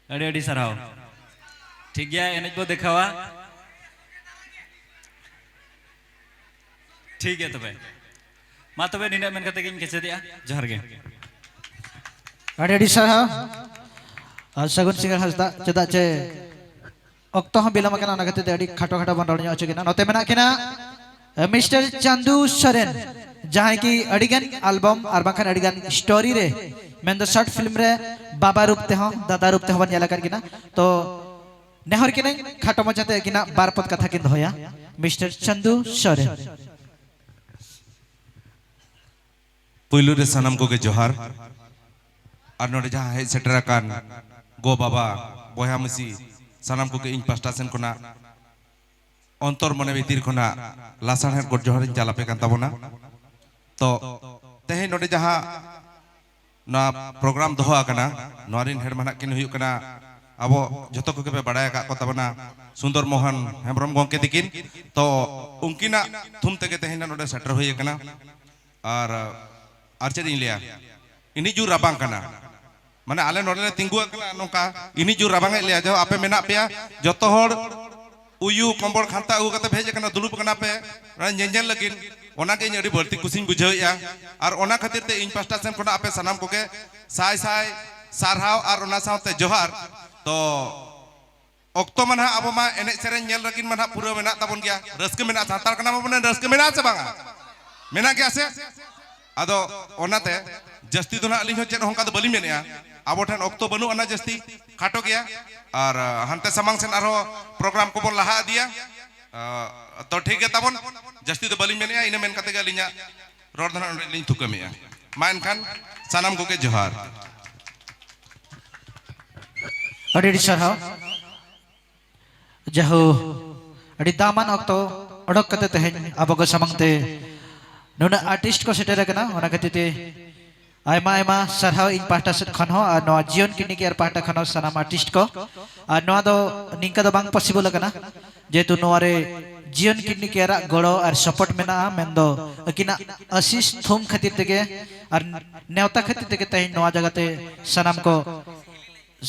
ᱟᱹᱰᱤ ᱟᱹᱰᱤ ᱥᱟᱨᱦᱟᱣ᱾ ᱴᱷᱤᱠ ᱜᱮᱭᱟ, ᱮᱱᱮᱡ ᱵᱚ ᱫᱮᱠᱷᱟᱣᱟ᱾ ᱴᱷᱤᱠ ᱜᱮᱭᱟ ᱛᱚᱵᱮ, ᱢᱟ ᱛᱚᱵᱮ ᱱᱤᱱᱟᱹᱜ ᱢᱮᱱ ᱠᱟᱛᱮ ᱜᱤᱧ ᱠᱮᱪᱮᱫᱮᱜᱼᱟ᱾ ᱡᱚᱦᱟᱨ ᱜᱮ᱾ ᱟᱹᱰᱤ ᱟᱹᱰᱤ ᱥᱟᱨᱦᱟᱣ᱾ ᱟᱨ ᱥᱟᱹᱜᱩᱱ ᱥᱤᱸᱜᱟᱲ ᱦᱟᱸᱥᱫᱟ, ᱪᱮᱫᱟᱜ ᱪᱮ ᱚᱠᱛᱚ ᱦᱚᱸ ᱵᱤᱞᱚᱢ ᱟᱠᱟᱱᱟ, ᱚᱱᱟ ᱠᱷᱟᱹᱛᱤᱨ ᱛᱮ ᱟᱹᱰᱤ ᱠᱷᱟᱴᱚ ᱠᱷᱟᱴᱚ ᱵᱚᱱ ᱨᱚᱲ ᱧᱚᱜ ᱦᱚᱪᱚ ᱠᱤᱱᱟ᱾ ᱱᱚᱛᱮ ᱢᱮᱱᱟᱜ ᱠᱤᱱᱟ ᱢᱤᱥᱴᱟᱨ ᱪᱟᱸᱫᱩ ᱥᱚᱨᱮᱱ, ᱡᱟᱦᱟᱸᱭ ᱠᱤ ᱟᱹᱰᱤᱜᱟᱱ ᱟᱞᱵᱚᱢ ᱟᱨ ᱵᱟᱝᱠᱷᱟᱱ ᱟᱹᱰᱤᱜᱟᱱ ᱥᱴᱳᱨᱤ ᱨᱮ, ᱢᱮᱱᱫᱚ ᱥᱚᱨᱴ ᱯᱷᱤᱞᱢ ᱨᱮ ᱵᱟᱵᱟ ᱨᱩᱯ ᱛᱮᱦᱚᱸ, ᱫᱟᱫᱟ ᱨᱩᱯ ᱛᱮᱦᱚᱸ ᱵᱚᱱ ᱧᱮᱞ ᱟᱠᱟᱫ ᱠᱤᱱᱟ᱾ ᱛᱚ ᱱᱮᱦᱚᱨ ᱠᱤᱱᱟᱹᱧ ᱠᱷᱟᱴᱚ ᱢᱟᱪᱷᱟᱛᱮ ᱟᱹᱠᱤᱱᱟᱜ ᱵᱟᱨ ᱯᱚᱫ ᱠᱟᱛᱷᱟ ᱠᱤᱱ ᱫᱚᱦᱚᱭᱟ᱾ ᱢᱤᱥᱴᱟᱨ ᱪᱟᱸᱫᱩ ᱥᱚᱨᱮᱱ᱾ ᱯᱩᱭᱞᱩ ᱨᱮ ᱥᱟᱱᱟᱢ ᱠᱚᱜᱮ ᱡᱚᱦᱟᱨ᱾ ᱟᱨ ᱱᱚᱰᱮ ᱡᱟᱦᱟᱸ ᱦᱮᱡ ᱥᱮᱴᱮᱨ ᱟᱠᱟᱱ ᱜᱚ ᱵᱟᱵᱟ, ᱵᱚᱭᱦᱟ ᱢᱤᱥᱤ, ᱥᱟᱱᱟᱢ ᱠᱚᱜᱮ ᱤᱧ ᱯᱟᱥᱴᱟ ᱥᱮᱱ ᱠᱷᱚᱱᱟᱜ ᱚᱱᱛᱚᱨ ᱢᱚᱱᱮ ᱵᱷᱤᱛᱤᱨ ᱠᱷᱚᱱᱟᱜ ᱞᱟᱥᱟᱲᱦᱮᱫ ᱜᱚᱰ ᱡᱚᱦᱟᱨ ᱤᱧ ᱪᱟᱞ ᱟᱯᱮ ᱠᱟᱱ ᱛᱟᱵᱚᱱᱟ᱾ ᱛᱚ ᱛᱮᱦᱮᱧ ᱱᱚᱰᱮ ᱡᱟᱦᱟᱸ ᱱᱚᱣᱟ ᱯᱨᱳᱜᱨᱟᱢ ᱫᱚᱦᱚ ᱟᱠᱟᱱᱟ, ᱱᱚᱣᱟ ᱨᱤᱱ ᱦᱮᱰ ᱢᱟᱱᱟᱜ ᱠᱤᱱ ᱦᱩᱭᱩᱜ ᱠᱟᱱᱟ, ᱟᱵᱚ ᱡᱚᱛᱚ ᱠᱚᱜᱮ ᱯᱮ ᱵᱟᱲᱟᱭ ᱟᱠᱟᱫ ᱠᱚ ᱛᱟᱵᱚᱱᱟ, ᱥᱩᱱᱫᱚᱨ ᱢᱳᱦᱚᱱ ᱦᱮᱢᱵᱨᱚᱢ ᱜᱚᱢᱠᱮ ᱛᱤᱠᱤᱱ᱾ ᱛᱚ ᱩᱱᱠᱤᱱᱟᱜ ᱛᱷᱩᱢ ᱛᱮᱜᱮ ᱛᱮᱦᱮᱧ ᱱᱚᱰᱮ ᱥᱮᱴᱮᱨ ᱦᱩᱭ ᱟᱠᱟᱱᱟ᱾ ᱟᱨ ᱟᱨ ᱪᱮᱫ ᱤᱧ ᱞᱟᱹᱭᱟ, ᱤᱱᱤᱡ ᱡᱩᱨ ᱨᱟᱵᱟᱝ ᱠᱟᱱᱟ, ᱢᱟᱱᱮ ᱟᱞᱮ ᱱᱚᱰᱮ ᱞᱮ ᱛᱤᱸᱜᱩ ᱟᱠᱟᱱᱟ ᱱᱚᱝᱠᱟ, ᱤᱱᱤᱡ ᱡᱩᱨ ᱨᱟᱵᱟᱝ ᱮᱫ ᱞᱮᱭᱟ᱾ ᱡᱟᱦᱳ ᱟᱯᱮ ᱢᱮᱱᱟᱜ ᱯᱮᱭᱟ ᱡᱚᱛᱚ ᱦᱚᱲ ᱩᱭᱩ ᱠᱚᱢᱵᱚᱲ ᱠᱷᱟᱱᱛᱟ ᱟᱹᱜᱩ ᱠᱟᱛᱮ ᱯᱮ ᱦᱮᱡ ᱟᱠᱟᱱᱟ, ᱫᱩᱲᱩᱵ ᱟᱠᱟᱱᱟ ᱯᱮ ᱚᱱᱟ ᱧᱮᱧᱮᱞ ᱞᱟᱹᱜᱤᱫ, ᱚᱱᱟᱜᱮ ᱤᱧ ᱟᱹᱰᱤ ᱵᱟᱹᱲᱛᱤ ᱠᱩᱥᱤᱧ ᱵᱩᱡᱷᱟᱹᱣᱮᱫᱼᱟ᱾ ᱟᱨ ᱚᱱᱟ ᱠᱷᱟᱹᱛᱤᱨ ᱛᱮ ᱤᱧ ᱯᱟᱥᱴᱟ ᱥᱮᱱ ᱠᱷᱚᱱᱟᱜ ᱟᱯᱮ ᱥᱟᱱᱟᱢ ᱠᱚᱜᱮ ᱥᱟᱭ ᱥᱟᱭ ᱥᱟᱨᱦᱟᱣ ᱟᱨ ᱚᱱᱟ ᱥᱟᱶᱛᱮ ᱡᱚᱦᱟᱨ᱾ ᱛᱚ ᱚᱠᱛᱚ ᱢᱟ ᱱᱟᱦᱟᱜ ᱟᱵᱚ ᱢᱟ ᱮᱱᱮᱡ ᱥᱮᱨᱮᱧ ᱧᱮᱞ ᱞᱟᱹᱜᱤᱫ ᱢᱟ ᱱᱟᱦᱟᱜ ᱯᱩᱨᱟᱹ ᱢᱮᱱᱟᱜ ᱛᱟᱵᱚᱱ ᱜᱮᱭᱟ, ᱨᱟᱹᱥᱠᱟᱹ ᱢᱮᱱᱟᱜᱼᱟ, ᱥᱟᱱᱛᱟᱲ ᱠᱟᱱᱟ ᱵᱚᱱ, ᱨᱟᱹᱥᱠᱟᱹ ᱢᱮᱱᱟᱜᱼᱟ ᱥᱮ ᱵᱟᱝᱟ? ᱢᱮᱱᱟᱜ ᱜᱮᱭᱟ ᱥᱮ? ᱟᱫᱚ ᱚᱱᱟᱛᱮ ᱡᱟᱹᱥᱛᱤ ᱫᱚ ᱱᱟᱦᱟᱜ ᱟᱹᱞᱤᱧ ᱦᱚᱸ ᱪᱮᱫ ᱦᱚᱸ ᱚᱱᱠᱟ ᱫᱚ ᱵᱟᱹᱞᱤᱧ ᱢᱮᱱᱮᱫᱼᱟ, ᱟᱵᱚ ᱴᱷᱮᱱ ᱚᱠᱛᱚ ᱵᱟᱹᱱᱩᱜ ᱟᱱᱟ, ᱡᱟᱹᱥᱛᱤ ᱠᱷᱟᱴᱚ ᱜᱮᱭᱟ᱾ ᱟᱨ ᱦᱟᱱᱛᱮ ᱥᱟᱢᱟᱝ ᱥᱮᱱ ᱟᱨᱦᱚᱸ ᱯᱨᱳᱜᱨᱟᱢ ᱠᱚᱵᱚᱱ ᱞᱟᱦᱟ ᱤᱫᱤᱭᱟ᱾ ᱛᱚ ᱴᱷᱤᱠ ᱜᱮ ᱛᱟᱵᱚᱱ, ᱡᱟᱹᱥᱛᱤ ᱫᱚ ᱵᱟᱹᱞᱤᱧ ᱢᱮᱱᱮᱫᱼᱟ, ᱤᱱᱟᱹ ᱢᱮᱱ ᱠᱟᱛᱮ ᱜᱮ ᱟᱹᱞᱤᱧᱟᱜ ᱨᱚᱲ ᱫᱚ ᱱᱟᱦᱟᱜ ᱱᱚᱰᱮ ᱞᱤᱧ ᱛᱷᱩᱠᱟᱹᱢᱮᱫᱼᱟ᱾ ᱢᱟ ᱮᱱᱠᱷᱟᱱ ᱥᱟᱱᱟᱢ ᱠᱚᱜᱮ ᱡᱚᱦᱟᱨ᱾ ᱟᱹᱰᱤ ᱟᱹᱰᱤ ᱥᱟᱨᱦᱟᱣ᱾ ᱡᱟᱦᱳ, ᱟᱹᱰᱤ ᱫᱟᱢᱟᱱ ᱚᱠᱛᱚ ᱚᱰᱚᱠ ᱠᱟᱛᱮ ᱛᱮᱦᱮᱧ ᱟᱵᱚ ᱠᱚ ᱥᱟᱢᱟᱝ ᱛᱮ ᱱᱩᱱᱟᱹᱜ ᱟᱨᱴᱤᱥᱴ ᱠᱚ ᱥᱮᱴᱮᱨ ᱟᱠᱟᱱᱟ, ᱚᱱᱟ ᱠᱷᱟᱹᱛᱤᱨ ᱛᱮ ᱟᱭᱢᱟ ᱟᱭᱢᱟ ᱥᱟᱨᱦᱟᱣ ᱤᱧ ᱯᱟᱦᱴᱟ ᱥᱮᱫ ᱠᱷᱚᱱ ᱦᱚᱸ ᱟᱨ ᱱᱚᱣᱟ ᱡᱤᱭᱚᱱ ᱠᱤᱰᱱᱤ ᱠᱮᱭᱟᱨ ᱯᱟᱦᱴᱟ ᱠᱷᱚᱱ ᱦᱚᱸ ᱥᱟᱱᱟᱢ ᱟᱨᱴᱤᱥᱴ ᱠᱚ᱾ ᱟᱨ ᱱᱚᱣᱟ ᱫᱚ ᱱᱤᱝᱠᱟ ᱫᱚ ᱵᱟᱝ ᱯᱚᱥᱤᱵᱚᱞ ᱟᱠᱟᱱᱟ, ᱡᱮᱦᱮᱛᱩ ᱱᱚᱣᱟ ᱨᱮ ᱡᱤᱭᱚᱱ ᱠᱤᱰᱱᱤ ᱠᱮᱭᱟᱨᱟᱜ ᱜᱚᱲᱚ ᱟᱨ ᱥᱟᱯᱳᱨᱴ ᱢᱮᱱᱟᱜᱼᱟ, ᱢᱮᱱᱫᱚ ᱟᱹᱠᱤᱱᱟᱜ ᱟᱥᱤᱥ ᱛᱷᱩᱢ ᱠᱷᱟᱹᱛᱤᱨ ᱛᱮᱜᱮ ᱟᱨ ᱱᱮᱣᱛᱟ ᱠᱷᱟᱹᱛᱤᱨ ᱛᱮᱜᱮ ᱛᱮᱦᱮᱧ ᱱᱚᱣᱟ ᱡᱟᱭᱜᱟ ᱛᱮ ᱥᱟᱱᱟᱢ ᱠᱚ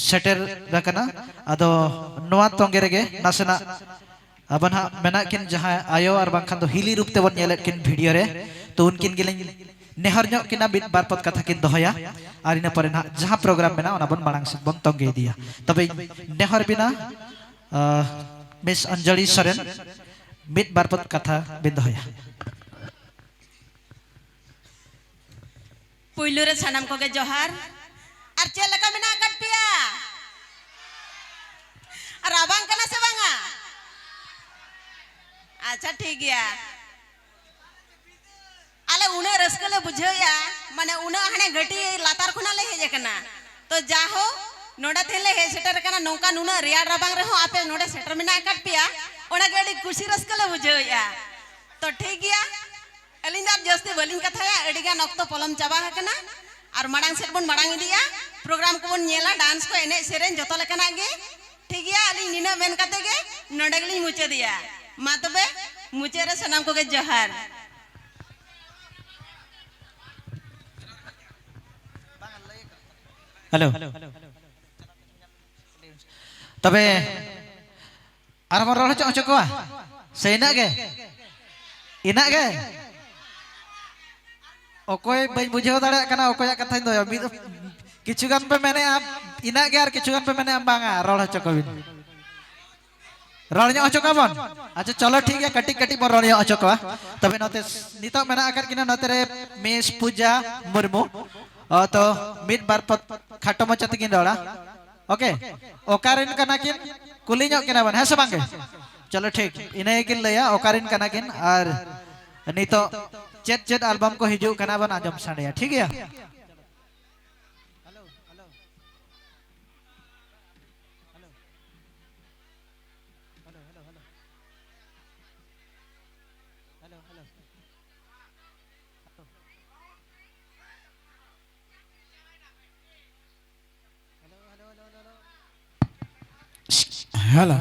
ᱥᱮᱴᱮᱨ ᱟᱠᱟᱱᱟ᱾ ᱟᱫᱚ ᱱᱚᱣᱟ ᱛᱚᱸᱜᱮ ᱨᱮᱜᱮ ᱱᱟᱥᱮᱱᱟᱜ ᱟᱵᱚ ᱱᱟᱦᱟᱜ ᱢᱮᱱᱟᱜ ᱠᱤᱱ ᱡᱟᱦᱟᱸ ᱟᱭᱳ ᱟᱨ ᱵᱟᱝᱠᱷᱟᱱ ᱫᱚ ᱦᱤᱞᱤ ᱨᱩᱯ ᱛᱮᱵᱚᱱ ᱧᱮᱞᱮᱫ ᱠᱤᱱ ᱵᱷᱤᱰᱤᱭᱳ ᱨᱮ, ᱛᱚ ᱩᱱᱠᱤᱱ ᱜᱮᱞᱤᱧ ᱱᱮᱦᱚᱨ ᱧᱚᱜ ᱠᱤᱱᱟ ᱢᱤᱫ ᱵᱟᱨ ᱯᱚᱫ ᱠᱟᱛᱷᱟ ᱠᱤᱱ ᱫᱚᱦᱚᱭᱟ, ᱟᱨ ᱤᱱᱟᱹ ᱯᱚᱨᱮ ᱱᱟᱦᱟᱜ ᱡᱟᱦᱟᱸ ᱯᱨᱳᱜᱨᱟᱢ ᱢᱮᱱᱟᱜᱼᱟ ᱚᱱᱟ ᱵᱚᱱ ᱢᱟᱲᱟᱝ ᱥᱮᱫ ᱵᱚᱱ ᱛᱚᱸᱜᱮ ᱤᱫᱤᱭᱟ᱾ ᱛᱚᱵᱮ ᱱᱮᱦᱚᱨ ᱵᱤᱱᱟ, ᱟᱦ, ᱢᱤᱥ ᱚᱧᱡᱚᱞᱤ ᱥᱚᱨᱮᱱ, ᱢᱤᱫ ᱵᱟᱨ ᱯᱚᱫ ᱠᱟᱛᱷᱟ ᱵᱤᱱ ᱫᱚᱦᱚᱭᱟ᱾ ᱯᱩᱭᱞᱩ ᱨᱮ ᱥᱟᱱᱟᱢ ᱠᱚᱜᱮ ᱡᱚᱦᱟᱨ᱾ ᱟᱨ ᱪᱮᱫ ᱞᱮᱠᱟ ᱢᱮᱱᱟᱜ ᱟᱠᱟᱫ ᱯᱮᱭᱟ? ᱨᱟᱵᱟᱝ ᱠᱟᱱᱟ ᱥᱮ ᱵᱟᱝᱟ? ᱟᱪᱪᱷᱟ, ᱴᱷᱤᱠ ᱜᱮᱭᱟ᱾ ᱟᱞᱮ ᱩᱱᱟᱹᱜ ᱨᱟᱹᱥᱠᱟᱹ ᱞᱮ ᱵᱩᱡᱷᱟᱹᱣᱮᱫᱼᱟ, ᱢᱟᱱᱮ ᱩᱱᱟᱹᱜ ᱦᱟᱱᱮ ᱜᱷᱟᱹᱴᱤ ᱞᱟᱛᱟᱨ ᱠᱷᱚᱱᱟᱜ ᱞᱮ ᱦᱮᱡ ᱟᱠᱟᱱᱟ᱾ ᱛᱚ ᱡᱟᱦᱳ, ᱱᱚᱰᱮ ᱛᱮᱦᱮᱧ ᱞᱮ ᱦᱮᱡ ᱥᱮᱴᱮᱨ ᱟᱠᱟᱱᱟ, ᱱᱚᱝᱠᱟ ᱱᱩᱱᱟᱹᱜ ᱨᱮᱭᱟᱲ ᱨᱟᱵᱟᱝ ᱨᱮᱦᱚᱸ ᱟᱯᱮ ᱱᱚᱰᱮ ᱥᱮᱴᱮᱨ ᱢᱮᱱᱟᱜ ᱟᱠᱟᱫ ᱯᱮᱭᱟ, ᱚᱱᱟᱜᱮ ᱟᱹᱰᱤ ᱠᱩᱥᱤ ᱨᱟᱹᱥᱠᱟᱹ ᱞᱮ ᱵᱩᱡᱷᱟᱹᱣᱮᱫᱼᱟ᱾ ᱛᱚ ᱴᱷᱤᱠ ᱜᱮᱭᱟ, ᱟᱹᱞᱤᱧ ᱫᱚ ᱟᱨ ᱡᱟᱹᱥᱛᱤ ᱵᱟᱹᱞᱤᱧ ᱠᱟᱛᱷᱟᱭᱟ, ᱟᱹᱰᱤ ᱜᱟᱱ ᱚᱠᱛᱚ ᱯᱚᱞᱚᱢ ᱪᱟᱵᱟ ᱟᱠᱟᱱᱟ᱾ ᱟᱨ ᱢᱟᱲᱟᱝ ᱥᱮᱫ ᱵᱚᱱ ᱢᱟᱲᱟᱝ ᱤᱫᱤᱜᱼᱟ, ᱯᱨᱳᱜᱨᱟᱢ ᱠᱚᱵᱚᱱ ᱧᱮᱞᱟ, ᱰᱟᱱᱥ ᱠᱚ, ᱮᱱᱮᱡ ᱥᱮᱨᱮᱧ, ᱡᱚᱛᱚ ᱞᱮᱠᱟᱱᱟᱜ ᱜᱮ᱾ ᱴᱷᱤᱠ ᱜᱮᱭᱟ, ᱟᱹᱞᱤᱧ ᱱᱤᱱᱟᱹᱜ ᱢᱮᱱ ᱠᱟᱛᱮ ᱜᱮ ᱱᱚᱰᱮ ᱜᱮᱞᱤᱧ ᱢᱩᱪᱟᱹᱫᱮᱜᱼᱟ᱾ ᱢᱟ ᱛᱚᱵᱮ, ᱢᱩᱪᱟᱹᱫ ᱨᱮ ᱥᱟᱱᱟᱢ ᱠᱚᱜᱮ ᱡᱚᱦᱟᱨ᱾ ᱦᱮᱞᱳ᱾ ᱛᱚᱵᱮ ᱟᱨ ᱵᱚᱱ ᱨᱚᱲ ᱦᱚᱪᱚ ᱦᱚᱪᱚ ᱠᱚᱣᱟ? ᱥᱮ ᱤᱱᱟᱹᱜ ᱜᱮ? ᱤᱱᱟᱹᱜ ᱜᱮ? ᱚᱠᱚᱭ ᱵᱟᱹᱧ ᱵᱩᱡᱷᱟᱹᱣ ᱫᱟᱲᱮᱭᱟᱜ ᱠᱟᱱᱟ, ᱚᱠᱚᱭᱟᱜ ᱠᱟᱛᱷᱟᱧ ᱫᱚᱦᱚᱭᱟ? ᱢᱤᱫ, ᱠᱤᱪᱷᱩ ᱜᱟᱱ ᱯᱮ ᱢᱮᱱᱮᱫᱼᱟ ᱤᱱᱟᱹᱜ ᱜᱮ, ᱟᱨ ᱠᱤᱪᱷᱩ ᱜᱟᱱ ᱯᱮ ᱢᱮᱱᱮᱫᱼᱟ ᱵᱟᱝᱟ, ᱨᱚᱲ ᱦᱚᱪᱚ ᱠᱚᱵᱤᱱ᱾ ᱨᱚᱲ ᱧᱚᱜ ᱦᱚᱪᱚ ᱠᱚᱣᱟ ᱵᱚᱱ? ᱟᱪᱪᱷᱟ, ᱪᱚᱞᱚ ᱴᱷᱤᱠ ᱜᱮᱭᱟ, ᱠᱟᱹᱴᱤᱡ ᱠᱟᱹᱴᱤᱡ ᱵᱚᱱ ᱨᱚᱲ ᱧᱚᱜ ᱦᱚᱪᱚ ᱠᱚᱣᱟ᱾ ᱛᱚᱵᱮ ᱱᱚᱛᱮ ᱱᱤᱛᱚᱜ ᱢᱮᱱᱟᱜ ᱟᱠᱟᱫ ᱠᱤᱱᱟ ᱱᱚᱛᱮ ᱨᱮ ᱢᱤᱥ ᱯᱩᱡᱟ ᱢᱩᱨᱢᱩ᱾ ᱚ, ᱛᱚ ᱢᱤᱫ ᱵᱟᱨ ᱯᱚᱫ ᱠᱷᱟᱴᱚ ᱢᱟᱪᱷᱟ ᱛᱮᱠᱤᱱ ᱨᱚᱲᱟ᱾ ᱳᱠᱮ, ᱚᱠᱟᱨᱮᱱ ᱠᱟᱱᱟ ᱠᱤᱱ? ᱠᱩᱞᱤ ᱧᱚᱜ ᱠᱤᱱᱟ ᱵᱚᱱ, ᱦᱮᱸ ᱥᱮ ᱵᱟᱝ ᱜᱮ? ᱪᱚᱞᱚ ᱴᱷᱤᱠ, ᱤᱱᱟᱹ ᱜᱮᱠᱤᱱ ᱞᱟᱹᱭᱟ ᱚᱠᱟᱨᱮᱱ ᱠᱟᱱᱟ ᱠᱤᱱ ᱟᱨ ᱱᱤᱛᱚᱜ ᱪᱮᱫ ᱪᱮᱫ ᱟᱞᱵᱟᱢ ᱠᱚ ᱦᱤᱡᱩᱜ ᱠᱟᱱᱟ ᱵᱚᱱ ᱟᱸᱡᱚᱢ ᱥᱟᱰᱮᱭᱟ, ᱴᱷᱤᱠ ᱜᱮᱭᱟ? ᱦᱮᱞᱳ᱾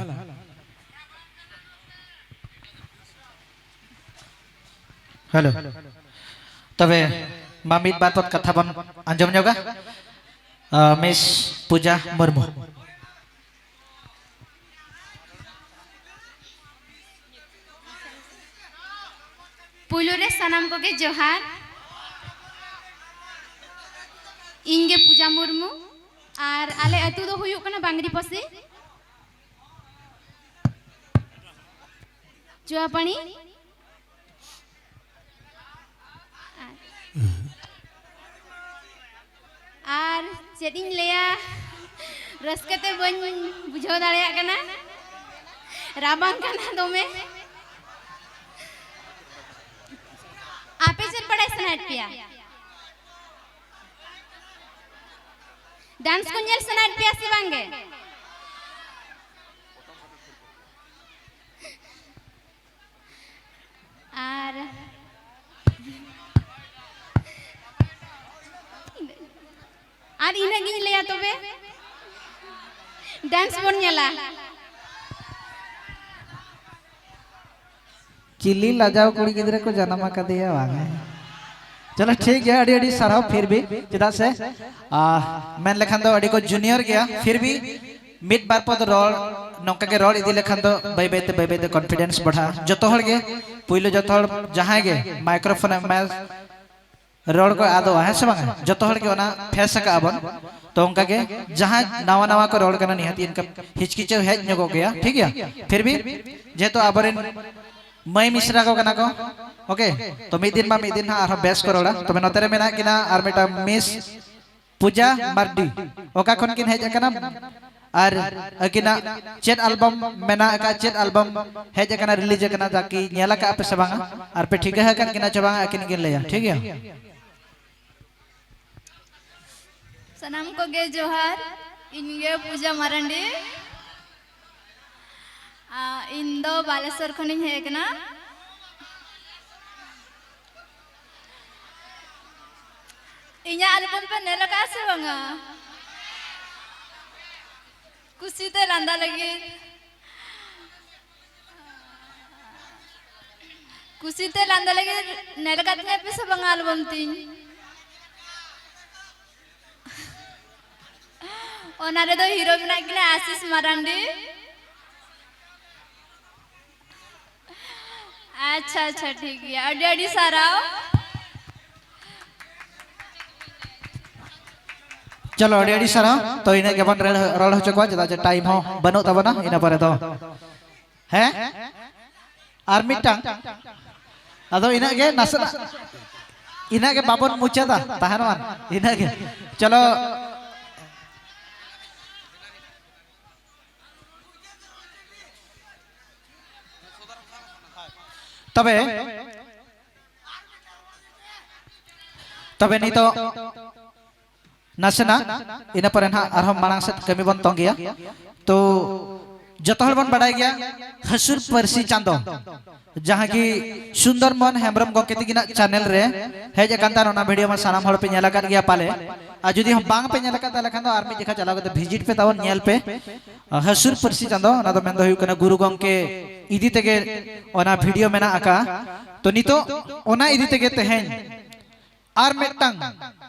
ᱦᱮᱞᱳ᱾ ᱛᱚᱵᱮ ᱢᱟ ᱢᱤᱫ ᱵᱟᱨ ᱯᱚᱫ ᱠᱟᱛᱷᱟ ᱵᱚᱱ ᱟᱸᱡᱚᱢ ᱧᱚᱜᱟ᱾ ᱟᱸ, ᱢᱤᱥ ᱯᱩᱡᱟ ᱢᱩᱨᱢᱩ᱾ ᱯᱩᱭᱞᱩ ᱨᱮ ᱥᱟᱱᱟᱢ ᱠᱚᱜᱮ ᱡᱚᱦᱟᱨ᱾ ᱤᱧ ᱜᱮ ᱯᱩᱡᱟ ᱢᱩᱨᱢᱩ, ᱟᱨ ᱟᱞᱮ ᱟᱹᱛᱩ ᱫᱚ ᱦᱩᱭᱩᱜ ᱠᱟᱱᱟ ᱵᱟᱝᱨᱤᱯᱚᱥᱤ, ᱪᱩᱣᱟᱯᱟᱹᱱᱤ᱾ ᱟᱨ ᱪᱮᱫ ᱤᱧ ᱞᱟᱹᱭᱟ, ᱨᱟᱹᱥᱠᱟᱹ ᱛᱮ ᱵᱟᱹᱧ ᱵᱩᱡᱷᱟᱹᱣ ᱫᱟᱲᱮᱭᱟᱜ ᱠᱟᱱᱟ, ᱨᱟᱵᱟᱝ ᱠᱟᱱᱟ ᱫᱚᱢᱮ᱾ ᱟᱯᱮ ᱪᱮᱫ ᱵᱟᱲᱟᱭ ᱥᱟᱱᱟᱭᱮᱫ ᱯᱮᱭᱟ? ᱰᱟᱱᱥ ᱠᱚ ᱧᱮᱞ ᱥᱟᱱᱟᱭᱮᱫ ᱯᱮᱭᱟ ᱥᱮ ᱵᱟᱝ ᱜᱮ? ᱟᱨ ᱟᱨ ᱤᱱᱟᱹᱜ ᱜᱤᱧ ᱞᱟᱹᱭᱟ ᱛᱚᱵᱮ᱾ ᱰᱟᱱᱥ ᱵᱚᱱ ᱧᱮᱞᱟ᱾ ᱪᱤᱞᱤ ᱞᱟᱡᱟᱣ ᱠᱩᱲᱤ ᱜᱤᱫᱽᱨᱟᱹ ᱠᱚ ᱡᱟᱱᱟᱢ ᱟᱠᱟᱫᱮᱭᱟ ᱵᱟᱝ? ᱪᱚᱞᱚ ᱴᱷᱤᱠ ᱜᱮᱭᱟ, ᱟᱹᱰᱤ ᱟᱹᱰᱤ ᱥᱟᱨᱦᱟᱣ᱾ ᱯᱷᱤᱨ ᱵᱷᱤ ᱪᱮᱫᱟᱜ ᱥᱮ, ᱟ, ᱢᱮᱱ ᱞᱮᱠᱷᱟᱱ ᱫᱚ ᱟᱹᱰᱤ ᱠᱚ ᱡᱩᱱᱤᱭᱚᱨ ᱜᱮᱭᱟ, ᱯᱷᱤᱨ ᱵᱷᱤ ᱢᱤᱫ ᱵᱟᱨ ᱯᱚᱫ ᱨᱚᱲ, ᱱᱚᱝᱠᱟ ᱜᱮ ᱨᱚᱲ ᱤᱫᱤ ᱞᱮᱠᱷᱟᱱ ᱫᱚ ᱵᱟᱹᱭ ᱵᱟᱹᱭ ᱛᱮ, ᱵᱟᱹᱭ ᱵᱟᱹᱭ ᱛᱮ ᱠᱚᱱᱯᱷᱤᱰᱮᱱᱥ ᱵᱟᱲᱦᱟᱜᱼᱟ᱾ ᱡᱚᱛᱚ ᱦᱚᱲ ᱜᱮ ᱯᱩᱭᱞᱩ ᱡᱚᱛᱚ ᱦᱚᱲ ᱡᱟᱦᱟᱸᱭ ᱜᱮ ᱢᱟᱭᱠᱨᱳᱯᱷᱳᱱ ᱮᱢ ᱮᱢᱟᱭᱟ, ᱨᱚᱲ ᱠᱚ ᱟᱫᱚᱜᱼᱟ, ᱦᱮᱸ ᱥᱮ ᱵᱟᱝ? ᱡᱚᱛᱚ ᱦᱚᱲ ᱜᱮ ᱚᱱᱟ ᱯᱷᱮᱥ ᱟᱠᱟᱜᱼᱟ ᱵᱚᱱ᱾ ᱛᱚ ᱚᱱᱠᱟ ᱜᱮ ᱡᱟᱦᱟᱸᱭ ᱱᱟᱣᱟ ᱱᱟᱣᱟ ᱠᱚ ᱨᱚᱲ ᱠᱟᱱᱟ, ᱱᱤᱦᱟᱹᱛ ᱤᱱᱠᱟ ᱦᱤᱪᱠᱤᱪᱟᱹᱣ ᱦᱮᱡ ᱧᱚᱜᱚᱜ ᱜᱮᱭᱟ, ᱴᱷᱤᱠ ᱜᱮᱭᱟ? ᱯᱷᱤᱨ ᱵᱷᱤ ᱡᱮᱦᱮᱛᱩ ᱟᱵᱚᱨᱮᱱ ᱢᱟᱹᱭ ᱢᱤᱥᱨᱟ ᱠᱚ ᱠᱟᱱᱟ ᱠᱚ, ᱳᱠᱮ? ᱛᱚ ᱢᱤᱫ ᱫᱤᱱ ᱢᱟ ᱢᱤᱫ ᱫᱤᱱ ᱦᱟᱸᱜ ᱟᱨᱦᱚᱸ ᱵᱮᱥ ᱠᱚ ᱨᱚᱲᱟ᱾ ᱛᱚᱵᱮ ᱱᱚᱛᱮ ᱨᱮ ᱢᱮᱱᱟᱜ ᱠᱤᱱᱟ ᱟᱨ ᱢᱤᱫᱴᱟᱝ ᱢᱤᱥ ᱯᱩᱡᱟ ᱢᱟᱨᱰᱤ, ᱚᱠᱟ ᱠᱷᱚᱱ ᱠᱤᱱ ᱦᱮᱡ ᱟᱠᱟᱱᱟ ᱟᱨ ᱟᱹᱠᱤᱱᱟᱜ ᱪᱮᱫ ᱟᱞᱵᱟᱢ ᱢᱮᱱᱟᱜ ᱟᱠᱟᱫ, ᱪᱮᱫ ᱟᱞᱵᱟᱢ ᱦᱮᱡ ᱟᱠᱟᱱᱟ, ᱨᱤᱞᱤᱡᱽ ᱟᱠᱟᱱᱟ, ᱛᱟᱠᱤ ᱧᱮᱞ ᱟᱠᱟᱫ ᱯᱮ ᱥᱮ ᱵᱟᱝᱟ? ᱟᱨ ᱯᱮ ᱴᱷᱤᱠᱟᱹ ᱟᱠᱟᱫ ᱠᱤᱱᱟ ᱪᱮ ᱵᱟᱝᱟ, ᱟᱹᱠᱤᱱ ᱠᱤᱱ ᱞᱟᱹᱭᱟ, ᱴᱷᱤᱠ ᱜᱮᱭᱟ? ᱥᱟᱱᱟᱢ ᱠᱚᱜᱮ ᱡᱚᱦᱟᱨ, ᱤᱧ ᱜᱮ ᱯᱩᱡᱟ ᱢᱟᱨᱟᱱᱰᱤ᱾ ᱟ, ᱤᱧ ᱫᱚ ᱵᱟᱞᱮᱥᱚᱨ ᱠᱷᱚᱱᱤᱧ ᱦᱮᱡ ᱟᱠᱟᱱᱟ᱾ ᱤᱧᱟᱹᱜ ᱟᱞᱵᱚᱢ ᱯᱮ ᱧᱮᱞ ᱟᱠᱟᱫᱼᱟ ᱥᱮ ᱵᱟᱝᱟ? ᱠᱩᱥᱤᱛᱮ ᱞᱟᱸᱫᱟ ᱞᱟᱹᱜᱤᱫ᱾ ᱠᱩᱥᱤᱛᱮ ᱞᱟᱸᱫᱟ ᱞᱟᱹᱜᱤᱫ ᱧᱮᱞ ᱟᱠᱟᱫ ᱛᱤᱧᱟᱹ ᱯᱮ ᱥᱮ ᱵᱟᱝᱟ ᱟᱞᱵᱚᱢ ᱛᱤᱧ? ᱚᱱᱟ ᱨᱮᱫᱚ ᱦᱤᱨᱳ ᱢᱮᱱᱟᱜ ᱠᱤᱱᱟ ᱟᱥᱤᱥ ᱢᱟᱨᱟᱱᱰᱤ᱾ ᱟᱪᱪᱷᱟ, ᱟᱪᱪᱷᱟ, ᱴᱷᱤᱠ ᱜᱮᱭᱟ, ᱟᱹᱰᱤ ᱟᱹᱰᱤ ᱥᱟᱨᱦᱟᱣ᱾ ᱪᱚᱞᱚ, ᱟᱹᱰᱤ ᱟᱹᱰᱤ ᱥᱟᱨᱦᱟᱣ᱾ ᱛᱚ, ᱤᱱᱟᱹᱜ ᱜᱮᱵᱚᱱ ᱨᱚᱲ, ᱨᱚᱲ ᱦᱚᱪᱚ ᱠᱚᱣᱟ, ᱪᱮᱫᱟᱜ ᱡᱮ ᱴᱟᱭᱤᱢ ᱦᱚᱸ ᱵᱟᱹᱱᱩᱜ ᱛᱟᱵᱚᱱᱟ᱾ ᱤᱱᱟᱹ ᱯᱚᱨᱮ ᱫᱚ, ᱦᱮᱸ, ᱟᱨ ᱢᱤᱫᱴᱟᱝ, ᱟᱫᱚ ᱤᱱᱟᱹᱜ ᱜᱮ, ᱱᱟᱥᱮᱱᱟᱜ ᱤᱱᱟᱹᱜ ᱜᱮ, ᱵᱟᱵᱚᱱ ᱢᱩᱪᱟᱹᱫᱟ, ᱛᱟᱦᱮᱱ ᱢᱟ ᱤᱱᱟᱹᱜ ᱜᱮ᱾ ᱪᱚᱞᱚ, ᱛᱚᱵᱮ, ᱛᱚᱵᱮ ᱱᱤᱛᱚᱜ ᱱᱟᱥᱮᱱᱟᱜ, ᱤᱱᱟᱹ ᱯᱚᱨᱮ ᱱᱟᱦᱟᱜ ᱟᱨᱦᱚᱸ ᱢᱟᱲᱟᱝ ᱥᱮᱫ ᱠᱟᱹᱢᱤ ᱵᱚᱱ ᱛᱚᱝ ᱜᱮᱭᱟ᱾ ᱛᱚ, ᱡᱚᱛᱚ ᱦᱚᱲ ᱵᱚᱱ ᱵᱟᱰᱟᱭ ᱜᱮᱭᱟ, ᱦᱟᱹᱥᱩᱨ ᱯᱟᱹᱨᱥᱤ ᱪᱟᱸᱫᱚ, ᱡᱟᱦᱟᱸ ᱜᱮ ᱥᱩᱱᱫᱚᱨ ᱢᱳᱦᱚᱱ ᱦᱮᱢᱵᱨᱚᱢ ᱜᱚᱢᱠᱮ ᱛᱤᱠᱤᱱᱟᱜ ᱪᱮᱱᱮᱞ ᱨᱮ ᱦᱮᱡ ᱟᱠᱟᱱ ᱛᱟᱦᱮᱱ, ᱚᱱᱟ ᱵᱷᱤᱰᱤᱭᱳ ᱢᱟ ᱥᱟᱱᱟᱢ ᱦᱚᱲ ᱯᱮ ᱧᱮᱞ ᱟᱠᱟᱫ ᱜᱮᱭᱟ ᱯᱟᱞᱮ᱾ ᱟᱨ ᱡᱩᱫᱤ ᱦᱚᱸ ᱵᱟᱝ ᱯᱮ ᱧᱮᱞ ᱟᱠᱟᱫ, ᱛᱟᱦᱚᱞᱮ ᱠᱷᱟᱱ ᱫᱚ ᱟᱨ ᱢᱤᱫ ᱡᱚᱠᱷᱟ ᱪᱟᱞᱟᱣ ᱠᱟᱛᱮ ᱵᱷᱤᱡᱤᱴ ᱯᱮ, ᱛᱟᱵᱚᱱ ᱧᱮᱞ ᱯᱮ᱾ ᱦᱟᱹᱥᱩᱨ ᱯᱟᱹᱨᱥᱤ ᱪᱟᱸᱫᱚ, ᱚᱱᱟ ᱫᱚ ᱢᱮᱱᱫᱚ ᱦᱩᱭᱩᱜ ᱠᱟᱱᱟ ᱜᱩᱨᱩ ᱜᱚᱢᱠᱮ ᱤᱫᱤ ᱛᱮᱜᱮ ᱚᱱᱟ ᱵᱷᱤᱰᱤᱭᱳ ᱢᱮᱱᱟᱜ ᱟᱠᱟᱫ᱾ ᱛᱚ, ᱱᱤᱛᱚᱜ ᱚᱱᱟ ᱤᱫᱤ ᱛᱮᱜᱮ ᱛᱮᱦᱮᱧ ᱟᱨ ᱢᱤᱫᱴᱟᱝ